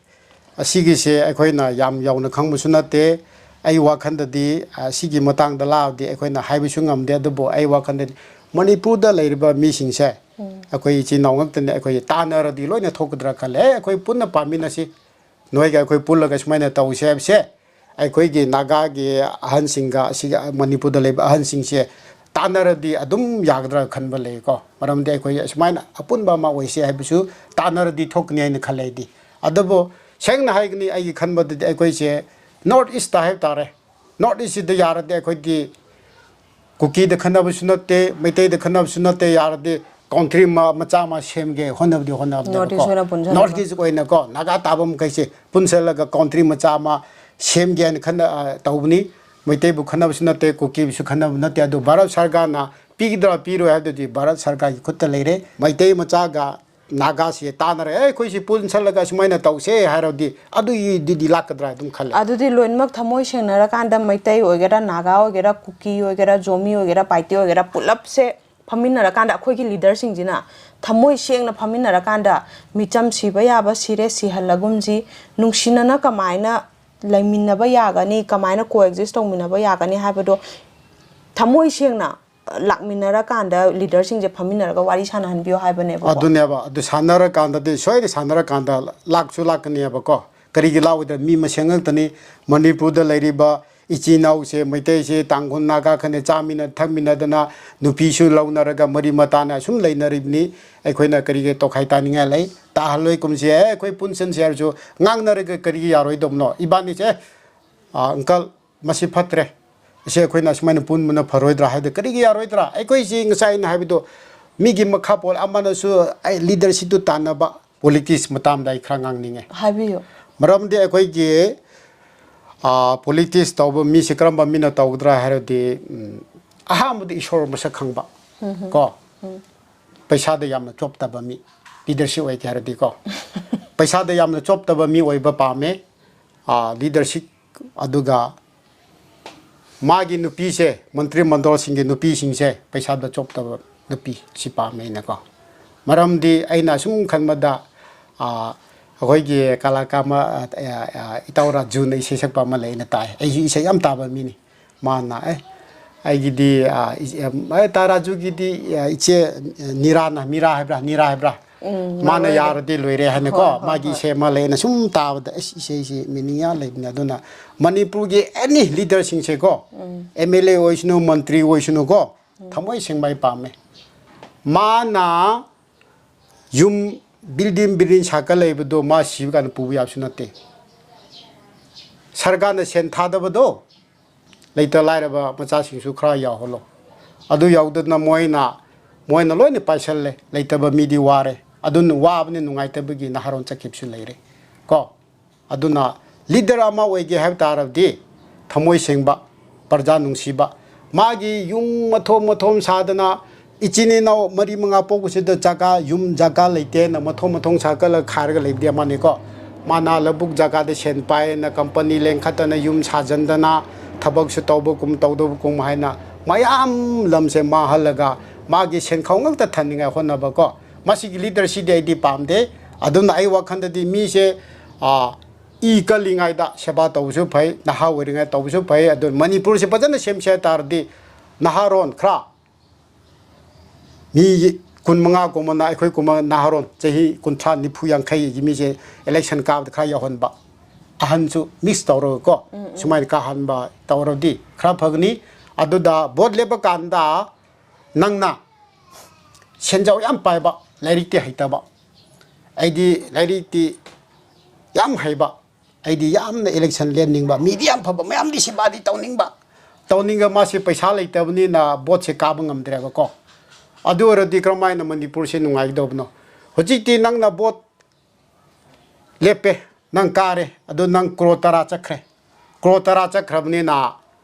ꯑꯁꯤꯒꯤꯁꯦ ꯑꯩꯈꯣꯏꯅ ꯌꯥꯝ ꯌꯥꯎꯅ ꯈꯪꯕꯁꯨ ꯅꯠꯇꯦ꯫ ꯑꯩ ꯋꯥꯈꯜꯗꯗꯤ, ꯑ, ꯁꯤꯒꯤ ꯃꯇꯥꯡꯗ ꯂꯥꯛꯑꯗꯤ ꯑꯩꯈꯣꯏꯅ ꯍꯥꯏꯕꯁꯨ ꯉꯝꯗꯦ, ꯑꯗꯨꯕꯨ ꯑꯩ ꯋꯥꯈꯜꯗꯗꯤ ꯃꯅꯤꯄꯨꯔꯗ ꯂꯩꯔꯤꯕ ꯃꯤꯁꯤꯡꯁꯦ, ꯑꯩꯈꯣꯏ ꯏꯆꯤꯟ ꯏꯅꯥꯎ ꯉꯛꯇꯅꯤ, ꯑꯩꯈꯣꯏ ꯇꯥꯟꯅꯔꯗꯤ ꯂꯣꯏꯅ ꯊꯣꯛꯀꯗ꯭ꯔꯥ ꯈꯜꯂꯦ꯫ ꯑꯦ, ꯑꯩꯈꯣꯏ ꯄꯨꯟꯅ ꯄꯥꯝꯃꯤꯟꯅꯁꯤ, ꯅꯣꯏꯒ ꯑꯩꯈꯣꯏ ꯄꯨꯜꯂꯒ ꯁꯨꯃꯥꯏꯅ ꯇꯧꯁꯦ ꯍꯥꯏꯕꯁꯦ, ꯑꯩꯈꯣꯏꯒꯤ ꯅꯥꯒꯥꯒꯤ ꯑꯍꯟꯁꯤꯡꯒ, ꯑꯁꯤꯒ ꯃꯅꯤꯄꯨꯔꯗ ꯂꯩꯕ ꯑꯍꯟꯁꯤꯡꯁꯦ ꯇꯥꯟꯅꯔꯗꯤ ꯑꯗꯨꯝ ꯌꯥꯒꯗ꯭ꯔꯥ ꯈꯟꯕ ꯂꯩꯀꯣ꯫ ꯃꯔꯝꯗꯤ ꯑꯩꯈꯣꯏ ꯑꯁꯨꯃꯥꯏꯅ ꯑꯄꯨꯟꯕ ꯑꯃ ꯑꯣꯏꯁꯦ ꯍꯥꯏꯕꯁꯨ ꯇꯥꯟꯅꯔꯗꯤ ꯊꯣꯛꯀꯅꯤ ꯍꯥꯏꯅ ꯈꯜꯂꯦ ꯑꯩꯗꯤ꯫ ꯑꯗꯨꯕꯨ ꯁꯦꯡꯅ ꯍꯥꯏꯒꯅꯤ, ꯑꯩꯒꯤ ꯈꯟꯕꯗꯗꯤ ꯑꯩꯈꯣꯏꯁꯦ North East ꯍꯥꯏꯕ ꯇꯥꯔꯦ, North East ꯁꯤꯗ ꯌꯥꯔꯗꯤ ꯑꯩꯈꯣꯏꯗꯤ ꯀꯨꯀꯤꯗ ꯈꯟꯅꯕꯁꯨ ꯅꯠꯇꯦ, ꯃꯩꯇꯩꯗ ꯈꯟꯅꯕꯁꯨ ꯅꯠꯇꯦ, ꯌꯥꯔꯗꯤ country ꯑꯃ, ꯃꯆꯥ ꯑꯃ ꯁꯦꯝꯒꯦ ꯍꯣꯠꯅꯕꯗꯤ ꯍꯣꯠꯅꯕꯅꯦꯕꯀꯣ꯫ North East ꯑꯣꯏꯅ ꯄꯨꯟꯁꯤꯜꯂꯒ꯫ North East ꯑꯣꯏꯅꯀꯣ, ꯅꯥꯒꯥ ꯇꯥꯕ ꯃꯈꯩꯁꯦ ꯄꯨꯟꯁꯤꯜꯂꯒ country ꯃꯆꯥ ꯑꯃ ꯁꯦꯝꯒꯦ ꯍꯥꯏꯅ ꯈꯟꯅ, ꯑ, ꯇꯧꯕꯅꯤ꯫ ꯃꯩꯇꯩꯕꯨ ꯈꯟꯅꯕꯁꯨ ꯅꯠꯇꯦ, ꯀꯨꯀꯤꯕꯨꯁꯨ ꯈꯟꯅꯕ ꯅꯠꯇꯦ꯫ ꯑꯗꯨ ꯚꯥꯔꯠ ꯁꯔꯀꯥꯔꯅ ꯄꯤꯒꯗ꯭ꯔꯥ ꯄꯤꯔꯣꯏ ꯍꯥꯏꯕꯗꯨꯗꯤ ꯚꯥꯔꯠ ꯁꯔꯀꯥꯔꯒꯤ ꯈꯨꯠꯇ ꯂꯩꯔꯦ꯫ ꯃꯩꯇꯩ ꯃꯆꯥꯒ ꯅꯥꯒꯥꯁꯤ ꯇꯥꯟꯅꯔꯦ, "ꯑꯦ, ꯑꯩꯈꯣꯏꯁꯤ ꯄꯨꯟꯁꯤꯜꯂꯒ ꯑꯁꯨꯃꯥꯏꯅ ꯇꯧꯁꯦ" ꯍꯥꯏꯔꯕꯗꯤ ꯑꯗꯨꯒꯤꯗꯨꯗꯤ ꯂꯥꯛꯀꯗ꯭ꯔꯥ ꯑꯗꯨꯝ ꯈꯜꯂꯦ꯫ ꯑꯗꯨꯗꯤ ꯂꯣꯏꯅꯃꯛ ꯊꯃꯣꯏ ꯁꯦꯡꯅꯔꯀꯥꯟꯗ ꯃꯩꯇꯩ ꯑꯣꯏꯒꯦꯔꯥ, ꯅꯥꯒꯥ ꯑꯣꯏꯒꯦꯔꯥ, ꯀꯨꯀꯤ ꯑꯣꯏꯒꯦꯔꯥ, ꯖꯣꯃꯤ ꯑꯣꯏꯒꯦꯔꯥ, ꯄꯥꯏꯇꯦ ꯑꯣꯏꯒꯦꯔꯥ, ꯄꯨꯂꯞꯁꯦ ꯐꯝꯃꯤꯟꯅꯔꯀꯥꯟꯗ ꯑꯩꯈꯣꯏꯒꯤ leaderꯁꯤꯡꯁꯤꯅ ꯊꯃꯣꯏ ꯁꯦꯡꯅ ꯐꯝꯃꯤꯟꯅꯔꯀꯥꯟꯗ ꯃꯤꯆꯝ ꯁꯤꯕ ꯌꯥꯕ ꯁꯤꯔꯦ, ꯁꯤꯍꯜꯂꯒꯨꯝꯁꯤ, ꯅꯨꯡꯁꯤꯅꯅ ꯀꯃꯥꯏꯅ ꯂꯩꯃꯤꯟꯅꯕ ꯌꯥꯒꯅꯤ, ꯀꯃꯥꯏꯅ coexist ꯇꯧꯃꯤꯟꯅꯕ ꯌꯥꯒꯅꯤ ꯍꯥꯏꯕꯗꯣ ꯊꯃꯣꯏ ꯁꯦꯡꯅ ꯂꯥꯛꯃꯤꯟꯅꯔꯀꯥꯟꯗ leaderꯁꯤꯡꯁꯦ ꯐꯝꯃꯤꯟꯅꯔꯒ ꯋꯥꯔꯤ ꯁꯥꯟꯅꯍꯟꯕꯤꯌꯣ ꯍꯥꯏꯕꯅꯦꯕꯀꯣ꯫ ꯑꯗꯨꯅꯦꯕ, ꯑꯗꯨ ꯁꯥꯟꯅꯔꯀꯥꯟꯗꯗꯤ, ꯁꯣꯏꯗ ꯁꯥꯟꯅꯔꯀꯥꯟꯗ ꯂꯥꯛꯁꯨ ꯂꯥꯛꯀꯅꯦꯕꯀꯣ꯫ ꯀꯔꯤꯒꯤ ꯂꯥꯛꯑꯣꯏꯗ꯭ꯔꯥ? ꯃꯤ ꯃꯁꯦꯟ ꯉꯥꯛꯇꯅꯤ꯫ ꯃꯅꯤꯄꯨꯔꯗ ꯂꯩꯔꯤꯕ ꯏꯆꯤꯟ ꯏꯅꯥꯎꯁꯦ, ꯃꯩꯇꯩꯁꯦ, ꯇꯥꯡꯈꯨꯜ, ꯅꯥꯒꯥ ꯈꯟꯗꯦ, ꯆꯥꯃꯤꯟꯅ ꯊꯛꯃꯤꯟꯅꯗꯅ ꯅꯨꯄꯤꯁꯨ ꯂꯧꯅꯔꯒ ꯃꯔꯤ ꯃꯇꯥꯅ ꯑꯁꯨꯝ ꯂꯩꯅꯔꯤꯕꯅꯤ꯫ ꯑꯩꯈꯣꯏꯅ ꯀꯔꯤꯒꯤ ꯇꯣꯈꯥꯏ ꯇꯥꯅꯤꯡꯉꯥꯏ ꯂꯩ? ꯇꯥꯍꯜꯂꯣꯏ ꯀꯨꯝꯁꯤ, ꯑꯦ, ꯑꯩꯈꯣꯏ ꯄꯨꯟꯁꯤꯟꯁꯦ ꯍꯥꯏꯔꯁꯨ ꯉꯥꯡꯅꯔꯒ ꯀꯔꯤꯒꯤ ꯌꯥꯔꯣꯏꯗꯕꯅꯣ? ꯏꯕꯥꯅꯤꯁꯦ, ꯑ, uncle, ꯃꯁꯤ ꯐꯠꯇ꯭ꯔꯦ, ꯑꯁꯤ ꯑꯩꯈꯣꯏꯅ ꯑꯁꯨꯃꯥꯏꯅ ꯄꯨꯟꯕꯅ ꯐꯔꯣꯏꯗ꯭ꯔꯥ ꯍꯥꯏꯗꯤ ꯀꯔꯤꯒꯤ ꯌꯥꯔꯣꯏꯗ꯭ꯔꯥ? ꯑꯩꯈꯣꯏꯁꯤ ꯉꯁꯥꯏ ꯑꯩꯅ ꯍꯥꯏꯕꯗꯣ, ꯃꯤꯒꯤ ꯃꯈꯥ ꯄꯣꯜ ꯑꯃꯅꯁꯨ ꯑꯩ leadershipꯇꯨ ꯇꯥꯟꯅꯕ, politics ꯃꯇꯥꯡꯗ ꯑꯩ ꯈꯔ ꯉꯥꯡꯅꯤꯡꯉꯦ꯫ ꯍꯥꯏꯕꯤꯌꯨ꯫ ꯃꯔꯝꯗꯤ ꯑꯩꯈꯣꯏꯒꯤ, ꯑ, politics ꯇꯧꯕ ꯃꯤꯁꯤ ꯀꯔꯝꯕ ꯃꯤꯅ ꯇꯧꯒꯗ꯭ꯔꯥ ꯍꯥꯏꯔꯗꯤ, ꯎꯝ, ꯑꯍꯥꯟꯕꯗ ꯏꯁꯣꯔ ꯃꯁꯛ ꯈꯪꯕ, ꯀꯣ? ꯄꯩꯁꯥꯗ ꯌꯥꯝꯅ ꯆꯣꯞꯇꯕ ꯃꯤ, leadership ꯑꯣꯏꯒꯦ ꯍꯥꯏꯔꯗꯤꯀꯣ꯫ ꯄꯩꯁꯥꯗ ꯌꯥꯝꯅ ꯆꯣꯞꯇꯕ ꯃꯤ ꯑꯣꯏꯕ ꯄꯥꯝꯃꯦ, ꯑ, leadership꯫ ꯑꯗꯨꯒ ꯃꯥꯒꯤ ꯅꯨꯄꯤꯁꯦ, ꯃꯟꯇ꯭ꯔꯤ ꯃꯟꯗꯣꯜꯁꯤꯡꯒꯤ ꯅꯨꯄꯤꯁꯤꯡꯁꯦ ꯄꯩꯁꯥꯗ ꯆꯣꯞꯇꯕ ꯅꯨꯄꯤ ꯁꯤ ꯄꯥꯝꯃꯦ ꯑꯩꯅꯀꯣ꯫ ꯃꯔꯝꯗꯤ ꯑꯩꯅ ꯑꯁꯨꯝ ꯈꯟꯕꯗ, ꯑ, ꯑꯩꯈꯣꯏꯒꯤ ꯀꯂꯥꯀꯥꯔ ꯑꯃ, ꯑ, ꯑ, ꯑ, ꯏꯇꯥꯎ ꯔꯥꯖꯨꯅ ꯏꯁꯩ ꯁꯛꯄ ꯑꯃ ꯂꯩꯅ ꯇꯥꯏ꯫ ꯑꯩꯁꯨ ꯏꯁꯩ ꯌꯥꯝ ꯇꯥꯕ ꯃꯤꯅꯤ꯫ ꯃꯥꯅ, "ꯑꯦ, ꯑꯩꯒꯤꯗꯤ, ꯑ, ꯏ-, ꯑ, ꯑꯦ, ꯇꯥ ꯔꯥꯖꯨꯒꯤꯗꯤ, ꯑ, ꯏꯆꯦ, ꯑ, ꯅꯤꯔꯥꯅ, ꯃꯤꯔꯥ ꯍꯥꯏꯕ꯭ꯔꯥ, ꯅꯤꯔꯥ ꯍꯥꯏꯕ꯭ꯔꯥ? ꯎꯝ, ꯃꯥꯅ ꯃꯔꯣꯏꯅꯦ꯫ ꯌꯥꯔꯗꯤ ꯂꯣꯏꯔꯦ" ꯍꯥꯏꯅꯀꯣ, ꯍꯣꯏ, ꯍꯣꯏ, ꯃꯥꯒꯤ ꯍꯣꯏ꯫ ꯏꯁꯩ ꯑꯃ ꯂꯩꯅ ꯁꯨꯝ ꯇꯥꯕꯗ, ꯑꯁ, ꯏꯁꯩꯁꯤ meaning ꯌꯥꯝ ꯂꯩꯕꯅꯦ꯫ ꯑꯗꯨꯅ ꯃꯅꯤꯄꯨꯔꯒꯤ any leaderꯁꯤꯡꯁꯦꯀꯣ, ꯎꯝ꯫ MLA ꯑꯣꯏꯁꯅꯨ, ꯃꯟꯇ꯭ꯔꯤ ꯑꯣꯏꯁꯅꯨꯀꯣ, ꯎꯝ꯫ ꯊꯃꯣꯏ ꯁꯦꯡꯕ ꯑꯩ ꯄꯥꯝꯃꯦ꯫ ꯃꯥꯅ ꯌꯨꯝ building, building ꯁꯥꯒꯠ ꯂꯩꯕꯗꯣ ꯃꯥ ꯁꯤꯕ ꯀꯥꯟꯗ ꯄꯨꯕ ꯌꯥꯕꯁꯨ ꯅꯠꯇꯦ꯫ ꯁꯔꯀꯥꯔꯅ ꯁꯦꯟ ꯊꯥꯗꯕꯗꯣ ꯂꯩꯇ ꯂꯥꯏꯔꯕ ꯃꯆꯥꯁꯤꯡꯁꯨ ꯈꯔ ꯌꯥꯎꯍꯜꯂꯣ꯫ ꯑꯗꯨ ꯌꯥꯎꯗꯅ ꯃꯣꯏꯅ, ꯃꯣꯏꯅ ꯂꯣꯏꯅ ꯄꯥꯏꯁꯜꯂꯦ꯫ ꯂꯩꯇꯕ ꯃꯤꯗꯤ ꯋꯥꯔꯦ꯫ ꯑꯗꯨꯅ ꯋꯥꯕꯅꯤ, ꯅꯨꯡꯉꯥꯏꯇꯕꯒꯤ ꯅꯍꯥꯔꯣꯟ ꯆꯠꯈꯤꯕꯁꯨ ꯂꯩꯔꯦ ꯀꯣ꯫ ꯑꯗꯨꯅ leader ꯑꯃ ꯑꯣꯏꯒꯦ ꯍꯥꯏꯕ ꯇꯥꯔꯕꯗꯤ ꯊꯃꯣꯏ ꯁꯦꯡꯕ, ꯄ꯭ꯔꯖꯥ ꯅꯨꯡꯁꯤꯕ, ꯃꯥꯒꯤ ꯌꯨꯝ ꯃꯊꯣꯟ ꯃꯊꯣꯟ ꯁꯥꯗꯅ, ꯏꯆꯤꯟ ꯏꯅꯥꯎ ꯃꯔꯤ ꯃꯉꯥ ꯄꯣꯛꯄꯁꯤꯗ ꯖꯒꯥ, ꯌꯨꯝ ꯖꯒꯥ ꯂꯩꯇꯦꯅ ꯃꯊꯣꯟ ꯃꯊꯣꯟ ꯁꯥꯒꯠꯂꯒ ꯈꯥꯏꯔꯒ ꯂꯩꯕꯗꯤ ꯑꯃꯅꯤꯀꯣ꯫ ꯃꯥꯅ ꯂꯧꯕꯨꯛ ꯖꯒꯥꯗ ꯁꯦꯟ ꯄꯥꯏꯅ company ꯂꯤꯡꯈꯠꯇꯅ ꯌꯨꯝ ꯁꯥꯖꯟꯗꯅ ꯊꯕꯛꯁꯨ ꯇꯧꯕꯒꯨꯝ ꯇꯧꯗꯕꯒꯨꯝ ꯍꯥꯏꯅ ꯃꯌꯥꯝ ꯂꯝꯁꯦ ꯃꯥꯡꯍꯜꯂꯒ ꯃꯥꯒꯤ ꯁꯦꯟꯈꯥꯎ ꯉꯛꯇ ꯊꯟꯅꯤꯡꯉꯥꯏ ꯍꯣꯠꯅꯕꯀꯣ꯫ ꯃꯁꯤꯒꯤ leaderꯁꯤꯗꯤ ꯑꯩꯗꯤ ꯄꯥꯝꯗꯦ꯫ ꯑꯗꯨꯅ ꯑꯩ ꯋꯥꯈꯜꯗꯗꯤ ꯃꯤꯁꯦ, ꯑ, ꯏ ꯀꯜꯂꯤꯉꯩꯗ ꯁꯦꯕꯥ ꯇꯧꯕꯁꯨ ꯐꯩ, ꯅꯍꯥ ꯑꯣꯏꯔꯤꯉꯩ ꯇꯧꯕꯁꯨ ꯐꯩ꯫ ꯑꯗꯨ ꯃꯅꯤꯄꯨꯔꯁꯦ ꯐꯖꯅ ꯁꯦꯝꯁꯦ ꯍꯥꯏ ꯇꯥꯔꯗꯤ ꯅꯍꯥꯔꯣꯟ ꯈꯔ, ꯃꯤ ꯀꯨꯟ ꯃꯉꯥ ꯀꯨꯝꯕꯅ, ꯑꯩꯈꯣꯏ ꯀꯨꯝꯕ ꯅꯍꯥꯔꯣꯟ ꯆꯍꯤ ꯀꯨꯟꯊ꯭ꯔꯥ, ꯅꯤꯐꯨ, ꯌꯥꯡꯈꯩꯒꯤ ꯃꯤꯁꯦ election ꯀꯥꯕꯗ ꯈꯔ ꯌꯥꯎꯍꯟꯕ, ꯑꯍꯟꯁꯨ mix ꯇꯧꯔꯒꯀꯣ, ꯎꯝ, ꯎꯝ꯫ ꯁꯨꯃꯥꯏꯅ ꯀꯥꯍꯟꯕ ꯇꯧꯔꯗꯤ ꯈꯔ ꯐꯒꯅꯤ꯫ ꯑꯗꯨꯗ vote ꯂꯦꯞꯄ ꯀꯥꯟꯗ ꯅꯪꯅ ꯁꯦꯟꯖꯥꯎ ꯌꯥꯝ ꯄꯥꯏꯕ, ꯂꯥꯏꯔꯤꯛꯇꯤ ꯍꯩꯇꯕ, ꯑꯩꯗꯤ ꯂꯥꯏꯔꯤꯛꯇꯤ ꯌꯥꯝ ꯍꯩꯕ, ꯑꯩꯗꯤ ꯌꯥꯝꯅ election ꯂꯦꯞꯅꯤꯡꯕ, ꯃꯤꯗꯤ ꯌꯥꯝ ꯐꯕ, ꯃꯌꯥꯝꯗꯤ ꯁꯦꯕꯥꯗꯤ ꯇꯧꯅꯤꯡꯕ, ꯇꯧꯅꯤꯡꯕ ꯃꯥꯁꯤ ꯄꯩꯁꯥ ꯂꯩꯇꯕꯅꯤꯅ voteꯁꯦ ꯀꯥꯕ ꯉꯝꯗ꯭ꯔꯦꯕꯀꯣ꯫ ꯑꯗꯨ ꯑꯣꯏꯔꯗꯤ ꯀꯔꯝꯍꯥꯏꯅ ꯃꯅꯤꯄꯨꯔꯁꯦ ꯅꯨꯡꯉꯥꯏꯒꯗꯧꯕꯅꯣ? ꯍꯧꯖꯤꯛꯇꯤ ꯅꯪꯅ vote ꯂꯦꯞꯄꯦ, ꯅꯪ ꯀꯥꯔꯦ, ꯑꯗꯨ ꯅꯪ ꯀ꯭ꯔꯣꯔ ꯇꯔꯥ ꯆꯠꯈ꯭ꯔꯦ꯫ ꯀ꯭ꯔꯣꯔ ꯇꯔꯥ ꯆꯠꯈ꯭ꯔꯕꯅꯤꯅ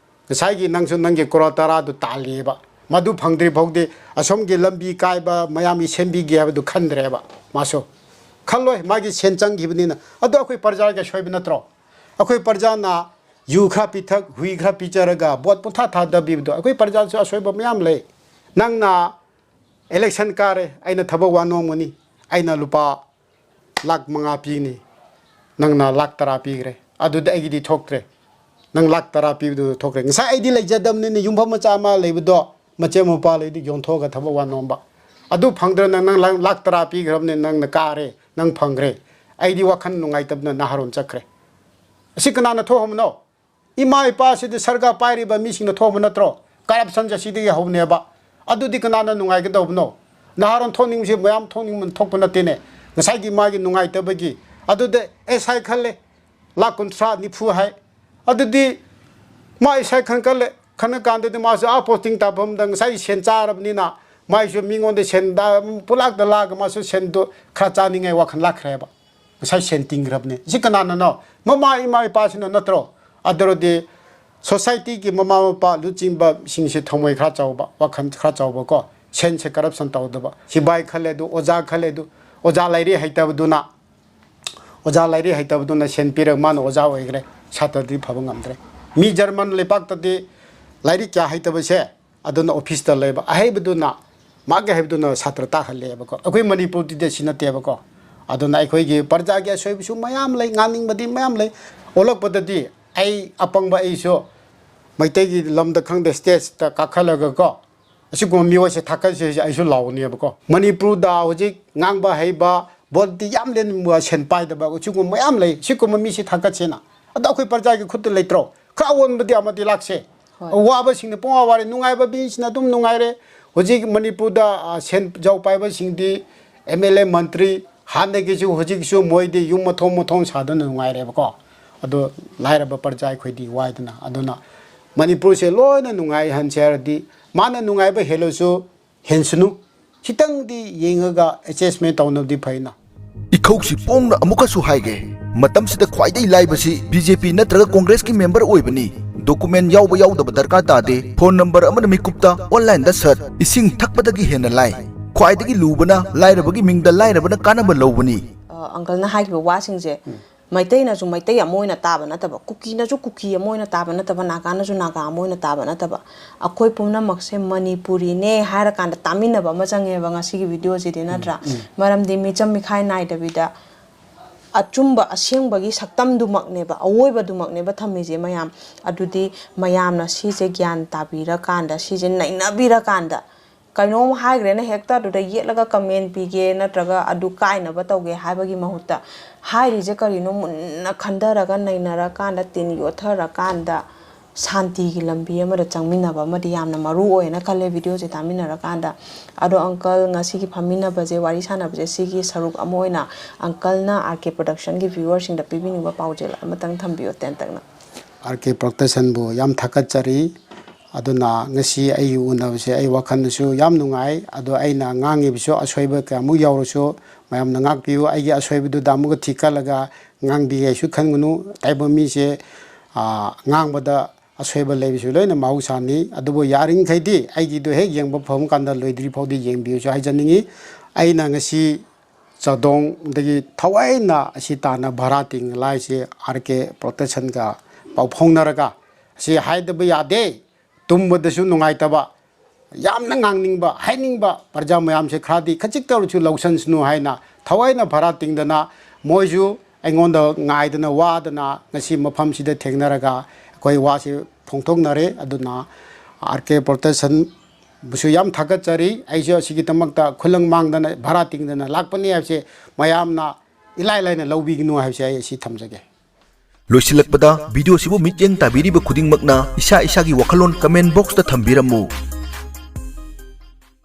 ꯉꯁꯥꯏꯒꯤ ꯅꯪꯁꯨ ꯅꯪꯒꯤ ꯀ꯭ꯔꯣꯔ ꯇꯔꯥꯗꯨ ꯇꯥꯜꯂꯤꯑꯕ꯫ ꯃꯗꯨ ꯐꯪꯗ꯭ꯔꯤ ꯐꯥꯎꯗꯤ ꯑꯁꯣꯝꯒꯤ ꯂꯝꯕꯤ ꯀꯥꯏꯕ ꯃꯌꯥꯝꯒꯤ ꯁꯦꯝꯕꯤꯒꯦ ꯍꯥꯏꯕꯗꯨ ꯈꯟꯗ꯭ꯔꯦꯕ ꯃꯥꯁꯨ꯫ ꯈꯜꯂꯣꯏ, ꯃꯥꯒꯤ ꯁꯦꯟ ꯆꯪꯈꯤꯕꯅꯤꯅ꯫ ꯑꯗꯣ ꯑꯩꯈꯣꯏ ꯄ꯭ꯔꯖꯥꯒꯤ ꯑꯁꯣꯏꯕ ꯅꯠꯇ꯭ꯔꯣ? ꯑꯩꯈꯣꯏ ꯄ꯭ꯔꯖꯥꯅ ꯌꯨ ꯈꯔ ꯄꯤꯊꯛ, ꯍꯨꯏ ꯈꯔ ꯄꯤꯖꯔꯒ vote ꯄꯨꯡꯊꯥ ꯊꯥꯗꯕꯤꯕꯗꯣ ꯑꯩꯈꯣꯏ ꯄ꯭ꯔꯖꯥꯁꯨ ꯑꯁꯣꯏꯕ ꯃꯌꯥꯝ ꯂꯩ꯫ ꯅꯪꯅ election ꯀꯥꯔꯦ, ꯑꯩꯅ ꯊꯕꯛ ꯋꯥ ꯅꯣꯝꯒꯅꯤ, ꯑꯩꯅ ꯂꯨꯄꯥ ꯂꯥꯛ ꯃꯉꯥ ꯄꯤꯒꯅꯤ, ꯅꯪꯅ ꯂꯥꯛ ꯇꯔꯥ ꯄꯤꯈ꯭ꯔꯦ, ꯑꯗꯨꯗꯤ ꯑꯩꯒꯤꯗꯤ ꯊꯣꯛꯇ꯭ꯔꯦ, ꯅꯪ ꯂꯥꯛ ꯇꯔꯥ ꯄꯤꯕꯗꯨ ꯊꯣꯛꯈ꯭ꯔꯦ꯫ ꯉꯁꯥꯏ ꯑꯩꯗꯤ ꯂꯩꯖꯗꯕꯅꯤꯅ ꯌꯨꯝꯐꯝ ꯃꯆꯥ ꯑꯃ ꯂꯩꯕꯗꯣ ꯃꯆꯦ ꯃꯧꯄꯥ ꯂꯩꯗꯤ ꯌꯣꯟꯊꯣꯛꯑꯒ ꯊꯕꯛ ꯋꯥ ꯅꯣꯝꯕ꯫ ꯑꯗꯨ ꯐꯪꯗ꯭ꯔ ꯅꯪ, ꯅꯪ ꯂꯥꯛ ꯇꯔꯥ ꯄꯤꯈ꯭ꯔꯕꯅꯤ, ꯅꯪꯅ ꯀꯥꯔꯦ, ꯅꯪ ꯐꯪꯈ꯭ꯔꯦ꯫ ꯑꯩꯗꯤ ꯋꯥꯈꯜ ꯅꯨꯡꯉꯥꯏꯇꯕꯅ ꯅꯍꯥꯔꯣꯟ ꯆꯠꯈ꯭ꯔꯦ꯫ ꯑꯁꯤ ꯀꯅꯥꯅ ꯊꯣꯛꯍꯟꯕꯅꯣ? ꯏꯃꯥ ꯏꯄꯥꯁꯤꯗꯤ ꯁꯔꯒ ꯄꯥꯏꯔꯤꯕ ꯃꯤꯁꯤꯡꯅ ꯊꯣꯛꯍꯟꯕ ꯅꯠꯇ꯭ꯔꯣ? ꯀꯔꯞꯁꯟꯁꯦ ꯑꯁꯤꯗꯒꯤ ꯍꯧꯕꯅꯦꯕ꯫ ꯑꯗꯨꯗꯤ ꯀꯅꯥꯅ ꯅꯨꯡꯉꯥꯏꯒꯗꯧꯕꯅꯣ? ꯅꯍꯥꯔꯣꯟ ꯊꯣꯛꯅꯤꯡꯕꯁꯤ ꯃꯌꯥꯝ ꯊꯣꯛꯅꯤꯡꯕ ꯊꯣꯛꯄ ꯅꯠꯇꯦꯅꯦ꯫ ꯉꯁꯥꯏꯒꯤ ꯃꯥꯒꯤ ꯅꯨꯡꯉꯥꯏꯇꯕꯒꯤ ꯑꯗꯨꯗ ꯑꯦꯁ ꯑꯥꯏ ꯈꯜꯂꯦ, ꯂꯥꯛ ꯀꯨꯟꯊ꯭ꯔꯥ ꯅꯤꯐꯨ ꯍꯥꯏ꯫ ꯑꯗꯨꯗꯤ ꯃꯥ ꯑꯦꯁ ꯑꯥꯏ ꯈꯟ ꯈꯜꯂꯦ, ꯈꯟꯅ ꯀꯥꯟꯗꯗꯤ ꯃꯥꯁꯨ ꯑꯥ ꯄꯣꯁꯇꯤꯡ ꯇꯥꯐꯝꯗ ꯉꯁꯥꯏ ꯁꯦꯟ ꯆꯥꯔꯕꯅꯤꯅ ꯃꯥꯏꯁꯨ ꯃꯤꯉꯣꯟꯗ ꯁꯦꯟ ꯄꯨꯂꯥꯛꯇ ꯂꯥꯛꯑꯒ ꯃꯥꯁꯨ ꯁꯦꯟꯗꯣ ꯈꯔ ꯆꯥꯅꯤꯡꯉꯥꯏ ꯋꯥꯈꯜ ꯂꯥꯛꯈ꯭ꯔꯦꯕ꯫ ꯉꯁꯥꯏ ꯁꯦꯟ ꯇꯤꯡꯈ꯭ꯔꯕꯅꯦ꯫ ꯁꯤ ꯀꯅꯥꯅꯅꯣ? ꯃꯃꯥ ꯏꯃꯥ ꯏꯄꯥꯁꯤꯅ ꯅꯠꯇ꯭ꯔꯣ? ꯑꯗꯨꯔꯗꯤ ꯁꯣꯁꯥꯏꯇꯤꯒꯤ ꯃꯃꯥ ꯃꯄꯥ ꯂꯨꯆꯤꯡꯕꯁꯤꯡꯁꯦ ꯊꯃꯣꯏ ꯈꯔ ꯆꯥꯎꯕ, ꯋꯥꯈꯜ ꯈꯔ ꯆꯥꯎꯕꯀꯣ, ꯁꯦꯟꯁꯦ ꯀꯔꯞꯁꯟ ꯇꯧꯗꯕ꯫ ꯁꯤꯕꯥꯏ ꯈꯜꯂꯦ ꯑꯗꯨ, ꯑꯣꯖꯥ ꯈꯜꯂꯦ ꯑꯗꯨ, ꯑꯣꯖꯥ ꯂꯥꯏꯔꯤꯛ ꯍꯩꯇꯕꯗꯨꯅ, ꯑꯣꯖꯥ ꯂꯥꯏꯔꯤꯛ ꯍꯩꯇꯕꯗꯨꯅ ꯁꯦꯟ ꯄꯤꯔꯒ ꯃꯥꯅ ꯑꯣꯖꯥ ꯑꯣꯏꯈ꯭ꯔꯦ, ꯁꯥꯇ꯭ꯔꯗꯤ ꯐꯕ ꯉꯝꯗ꯭ꯔꯦ꯫ ꯃꯤ ꯖꯔꯃꯟ ꯂꯩꯄꯥꯛꯇꯗꯤ ꯂꯥꯏꯔꯤꯛ ꯀꯌꯥ ꯍꯩꯇꯕꯁꯦ ꯑꯗꯨꯅ ꯑꯣꯐꯤꯁꯇ ꯂꯩꯕ, ꯑꯍꯩꯕꯗꯨꯅ, ꯃꯥꯒꯤ ꯍꯩꯕꯗꯨꯅ ꯁꯥꯇ꯭ꯔ ꯇꯥꯛꯍꯜꯂꯦꯕꯀꯣ꯫ ꯑꯩꯈꯣꯏ ꯃꯅꯤꯄꯨꯔꯗꯗꯤ ꯑꯁꯤ ꯅꯠꯇꯦꯕꯀꯣ꯫ ꯑꯗꯨꯅ ꯑꯩꯈꯣꯏꯒꯤ ꯄ꯭ꯔꯖꯥꯒꯤ ꯑꯁꯣꯏꯕꯁꯨ ꯃꯌꯥꯝ ꯂꯩ, ꯉꯥꯡꯅꯤꯡꯕꯗꯤ ꯃꯌꯥꯝ ꯂꯩ꯫ ꯑꯣꯜꯂꯛꯄꯗꯗꯤ ꯑꯩ ꯑꯄꯪꯕ ꯑꯩꯁꯨ ꯃꯩꯇꯩꯒꯤ ꯂꯝꯗ ꯈꯪꯗꯦ, ꯁ꯭ꯇꯦꯖꯇ ꯀꯥꯈꯠꯂꯒꯀꯣ, ꯑꯁꯤꯒꯨꯝꯕ ꯃꯤꯑꯣꯏꯁꯦ ꯊꯥꯒꯠꯁꯦ ꯑꯩꯁꯨ ꯂꯥꯎꯅꯦꯕꯀꯣ꯫ ꯃꯅꯤꯄꯨꯔꯗ ꯍꯧꯖꯤꯛ ꯉꯥꯡꯕ ꯍꯩꯕ, ꯚꯣꯠꯇꯤ ꯌꯥꯝ ꯂꯦꯝꯕ, ꯁꯦꯟ ꯄꯥꯏꯗꯕ, ꯑꯁꯤꯒꯨꯝꯕ ꯃꯌꯥꯝ ꯂꯩ꯫ ꯁꯤꯒꯨꯝꯕ ꯃꯤꯁꯦ ꯊꯥꯒꯠꯁꯦꯅ꯫ ꯑꯗꯣ ꯑꯩꯈꯣꯏ ꯄ꯭ꯔꯖꯥꯒꯤ ꯈꯨꯠꯇ ꯂꯩꯇ꯭ꯔꯣ? ꯈꯔ ꯑꯑꯣꯟꯕꯗꯤ ꯑꯃꯗꯤ ꯂꯥꯛꯁꯦ꯫ ꯍꯣꯏ꯫ ꯑꯋꯥꯕꯁꯤꯡꯅ ꯄꯨꯡꯋꯥ ꯋꯥꯔꯦ, ꯅꯨꯡꯉꯥꯏꯕ ꯃꯤꯁꯤꯅ ꯑꯗꯨꯝ ꯅꯨꯡꯉꯥꯏꯔꯦ꯫ ꯍꯧꯖꯤꯛ ꯃꯅꯤꯄꯨꯔꯗ, ꯑ, ꯁꯦꯟꯖꯥꯎ ꯄꯥꯏꯕꯁꯤꯡꯗꯤ ꯑꯦꯝ ꯑꯦꯜ ꯑꯦ, ꯃꯟꯇ꯭ꯔꯤ, ꯍꯥꯟꯅꯒꯤꯁꯨ ꯍꯧꯖꯤꯛꯁꯨ ꯃꯣꯏꯗꯤ ꯌꯨꯝ ꯃꯊꯣꯟ ꯃꯊꯣꯟ ꯁꯥꯗꯨꯅ ꯅꯨꯡꯉꯥꯏꯔꯦꯕꯀꯣ꯫ ꯑꯗꯣ ꯂꯥꯏꯔꯕ ꯄ꯭ꯔꯖꯥ ꯑꯩꯈꯣꯏꯗꯤ ꯋꯥꯏꯗꯅ꯫ ꯑꯗꯨꯅ ꯃꯅꯤꯄꯨꯔꯁꯦ ꯂꯣꯏꯅ ꯅꯨꯡꯉꯥꯏꯍꯟꯁꯦ ꯍꯥꯏꯔꯗꯤ, ꯃꯥꯅ ꯅꯨꯡꯉꯥꯏꯕ ꯍꯦꯜꯂꯁꯨ ꯍꯦꯟꯁꯅꯨ, ꯈꯤꯇꯪꯗꯤ ꯌꯦꯡꯉꯒ ꯑꯦꯗꯖꯁꯃꯦꯟ ꯇꯧꯅꯕꯗꯤ ꯐꯩꯅ꯫ ꯏꯈꯧꯁꯤ ꯄꯣꯡꯅ ꯑꯃꯨꯛꯀꯁꯨ ꯍꯥꯏꯒꯦ, ꯃꯇꯝꯁꯤꯗ ꯈ꯭ꯋꯥꯏꯗꯒꯤ ꯂꯥꯏꯕꯁꯤ ꯕꯤ ꯖꯦ ꯄꯤ ꯅꯠꯇ꯭ꯔꯒ ꯀꯣꯡꯒ꯭ꯔꯦꯁꯀꯤ ꯃꯦꯝꯕꯔ ꯑꯣꯏꯕꯅꯤ꯫ ꯗꯣꯀꯨꯃꯦꯟ ꯌꯥꯎꯕ ꯌꯥꯎꯗꯕ ꯗꯔꯀꯥꯔ ꯇꯥꯗꯦ꯫ ꯐꯣꯟ ꯅꯝꯕꯔ ꯑꯃꯅ ꯃꯤꯀꯨꯞꯇ ꯑꯣꯟꯂꯥꯏꯟꯗ ꯁꯠ꯫ ꯏꯁꯤꯡ ꯊꯛꯄꯗꯒꯤ ꯍꯦꯟꯅ ꯂꯥꯏ꯫ ꯈ꯭ꯋꯥꯏꯗꯒꯤ ꯂꯨꯕꯅ ꯂꯥꯏꯔꯕꯒꯤ ꯃꯤꯡꯗ ꯂꯥꯏꯔꯕꯅ ꯀꯥꯟꯅꯕ ꯂꯧꯕꯅꯤ꯫ ꯑ, ꯑꯪꯀꯜꯅ ꯍꯥꯏꯈꯤꯕ ꯋꯥꯁꯤꯡꯁꯦ, ꯎꯝ꯫ ꯃꯩꯇꯩꯅꯁꯨ ꯃꯩꯇꯩ ꯑꯃ ꯑꯣꯏꯅ ꯇꯥꯕ ꯅꯠꯇꯕ, ꯀꯨꯀꯤꯅꯁꯨ ꯀꯨꯀꯤ ꯑꯃ ꯑꯣꯏꯅ ꯇꯥꯕ ꯅꯠꯇꯕ, ꯅꯥꯒꯥꯅꯁꯨ ꯅꯥꯒꯥ ꯑꯃ ꯑꯣꯏꯅ ꯇꯥꯕ ꯅꯠꯇꯕ, ꯑꯩꯈꯣꯏ ꯄꯨꯝꯅꯃꯛꯁꯦ ꯃꯅꯤꯄꯨꯔꯤꯅꯦ ꯍꯥꯏꯔꯀꯥꯟꯗ ꯇꯥꯃꯤꯟꯅꯕ ꯑꯃ ꯆꯪꯉꯦꯕ ꯉꯁꯤꯒꯤ ꯚꯤꯗꯤꯑꯣꯁꯤꯗꯤ, ꯅꯠꯇ꯭ꯔꯥ? ꯎꯝ꯫ ꯃꯔꯝꯗꯤ ꯃꯤꯆꯝ ꯃꯤꯈꯥꯏ ꯅꯥꯏꯗꯕꯤꯗ ꯑꯆꯨꯝꯕ ꯑꯁꯦꯡꯕꯒꯤ ꯁꯛꯇꯝꯗꯨꯃꯛꯅꯦꯕ, ꯑꯋꯣꯏꯕꯗꯨꯃꯛꯅꯦꯕ ꯊꯝꯃꯤꯁꯦ ꯃꯌꯥꯝ꯫ ꯑꯗꯨꯗꯤ ꯃꯌꯥꯝꯅ ꯁꯤꯁꯦ ꯒ꯭ꯌꯥꯟ ꯇꯥꯕꯤꯔꯀꯥꯟꯗ, ꯁꯤꯁꯦ ꯅꯩꯅꯕꯤꯔꯀꯥꯟꯗ, ꯀꯩꯅꯣꯝ ꯍꯥꯏꯈ꯭ꯔꯦꯅ ꯍꯦꯛꯇ ꯑꯗꯨꯗ ꯌꯦꯠꯂꯒ ꯀꯃꯦꯟ ꯄꯤꯒꯦ ꯅꯠꯇ꯭ꯔꯒ ꯑꯗꯨ ꯀꯥꯏꯅꯕ ꯇꯧꯒꯦ ꯍꯥꯏꯕꯒꯤ ꯃꯍꯨꯠꯇ, ꯍꯥꯏꯔꯤꯁꯦ ꯀꯔꯤꯅꯣ ꯃꯨꯟꯅ ꯈꯟꯊꯔꯒ, ꯅꯩꯅꯔꯀꯥꯟꯗ, ꯇꯤꯟ ꯌꯣꯠꯊꯔꯀꯥꯟꯗ ꯁꯥꯟꯇꯤꯒꯤ ꯂꯝꯕꯤ ꯑꯃꯗ ꯆꯪꯃꯤꯟꯅꯕ ꯑꯃꯗꯤ ꯌꯥꯝꯅ ꯃꯔꯨ ꯑꯣꯏꯌꯦꯅ ꯈꯜꯂꯦ ꯚꯤꯗꯤꯑꯣꯁꯦ ꯇꯥꯃꯤꯟꯅꯔꯀꯥꯟꯗ꯫ ꯑꯗꯣ ꯑꯪꯀꯜ, ꯉꯁꯤꯒꯤ ꯐꯝꯃꯤꯟꯅꯕꯁꯦ, ꯋꯥꯔꯤ ꯁꯥꯟꯅꯕꯁꯦ, ꯁꯤꯒꯤ ꯁꯔꯨꯛ ꯑꯃ ꯑꯣꯏꯅ ꯑꯪꯀꯜꯅ ꯑꯥꯔ ꯀꯦ ꯄ꯭ꯔꯣꯗꯛꯁꯟꯒꯤ ꯚ꯭ꯌꯨꯋꯔꯁꯤꯡꯗ ꯄꯤꯕꯤꯅꯤꯡꯕ ꯄꯥꯎꯖꯦꯜ ꯑꯃꯇꯪ ꯊꯝꯕꯤꯌꯨ, ꯇꯦꯟꯇꯛꯅ꯫ ꯑꯥꯔ ꯀꯦ ꯄ꯭ꯔꯣꯗꯛꯁꯟꯕꯨ ꯌꯥꯝ ꯊꯥꯒꯠꯆꯔꯤ꯫ ꯑꯗꯨꯅ ꯉꯁꯤ ꯑꯩ ꯎꯅꯕꯁꯦ ꯑꯩ ꯋꯥꯈꯜꯗꯁꯨ ꯌꯥꯝ ꯅꯨꯡꯉꯥꯏ꯫ ꯑꯗꯣ ꯑꯩꯅ ꯉꯥꯡꯉꯤꯕꯁꯨ ꯑꯁꯣꯏꯕ ꯀꯌꯥꯃꯨꯛ ꯌꯥꯎꯔꯁꯨ ꯃꯌꯥꯝꯅ ꯉꯥꯛꯄꯤꯌꯨ꯫ ꯑꯩꯒꯤ ꯑꯁꯣꯏꯕꯗꯨꯗ ꯑꯃꯨꯛꯀ ꯊꯤꯀꯠꯂꯒ ꯉꯥꯡꯕꯤꯒꯦꯁꯨ ꯈꯟꯒꯅꯨ꯫ ꯇꯥꯏꯕꯪ ꯃꯤꯁꯦ, ꯑꯥ, ꯉꯥꯡꯕꯗ ꯑꯁꯣꯏꯕ ꯂꯩꯕꯁꯨ ꯂꯣꯏꯅ ꯃꯍꯧꯁꯥꯅꯤ꯫ ꯑꯗꯨꯕꯨ ꯌꯥꯔꯤꯈꯩꯗꯤ ꯑꯩꯒꯤꯗꯣ ꯍꯦꯛ ꯌꯦꯡꯕ ꯐꯪꯕ ꯀꯥꯟꯗ ꯂꯣꯏꯗ꯭ꯔꯤ ꯐꯥꯎꯗꯤ ꯌꯦꯡꯕꯤꯌꯨꯁꯨ ꯍꯥꯏꯖꯅꯤꯡꯉꯤ꯫ ꯑꯩꯅ ꯉꯁꯤ ꯆꯥꯗꯣꯡꯗꯒꯤ ꯊꯋꯥꯏꯅ ꯑꯁꯤ ꯇꯥꯅ ꯚꯔꯥ ꯇꯤꯡꯂꯥꯏꯁꯦ ꯑꯥꯔ ꯀꯦ ꯄ꯭ꯔꯣꯗꯛꯁꯟꯒ ꯄꯥꯎ ꯐꯥꯎꯅꯔꯒ ꯑꯁꯤ ꯍꯥꯏꯗꯕ ꯌꯥꯗꯦ꯫ ꯇꯨꯝꯕꯗꯁꯨ ꯅꯨꯡꯉꯥꯏꯇꯕ, ꯌꯥꯝꯅ ꯉꯥꯡꯅꯤꯡꯕ, ꯍꯥꯏꯅꯤꯡꯕ ꯄ꯭ꯔꯖꯥ ꯃꯌꯥꯝꯁꯦ ꯈꯔꯗꯤ ꯈꯖꯤꯛꯇ ꯑꯣꯏꯔꯁꯨ ꯂꯧꯁꯟꯁꯅꯨ ꯍꯥꯏꯅ ꯊꯋꯥꯏꯅ ꯚꯔꯥ ꯇꯤꯡꯗꯅ ꯃꯣꯏꯁꯨ ꯑꯩꯉꯣꯟꯗ ꯉꯥꯏꯗꯅ ꯋꯥꯗꯅ ꯉꯁꯤ ꯃꯐꯝꯁꯤꯗ ꯊꯦꯡꯅꯔꯒ ꯑꯩꯈꯣꯏ ꯋꯥꯁꯤ ꯐꯣꯡꯗꯣꯛꯅꯔꯦ꯫ ꯑꯗꯨꯅ ꯑꯥꯔ ꯀꯦ ꯄ꯭ꯔꯣꯗꯛꯁꯟꯕꯨꯁꯨ ꯌꯥꯝ ꯊꯥꯒꯠꯆꯔꯤ꯫ ꯑꯩꯁꯨ ꯑꯁꯤꯒꯤꯗꯃꯛꯇ ꯈꯨꯂꯪ ꯃꯥꯡꯗꯅ ꯚꯔꯥ ꯇꯤꯡꯗꯅ ꯂꯥꯛꯄꯅꯤ ꯍꯥꯏꯕꯁꯦ ꯃꯌꯥꯝꯅ ꯏꯂꯥꯏ ꯂꯥꯏꯅ ꯂꯧꯕꯤꯒꯅꯨ ꯍꯥꯏꯕꯁꯦ ꯑꯩ ꯑꯁꯤ ꯊꯝꯖꯒꯦ꯫ ꯂꯣꯏꯁꯤꯜꯂꯛꯄꯗ, ꯚꯤꯗꯤꯑꯣꯁꯤꯕꯨ ꯃꯤꯠꯌꯦꯡ ꯇꯥꯕꯤꯔꯤꯕ ꯈꯨꯗꯤꯡꯃꯛꯅ ꯏꯁꯥ ꯏꯁꯥꯒꯤ ꯋꯥꯈꯜꯂꯣꯟ ꯀꯃꯦꯟ ꯕꯣꯛꯁꯇ ꯊꯝꯕꯤꯔꯝꯃꯨ꯫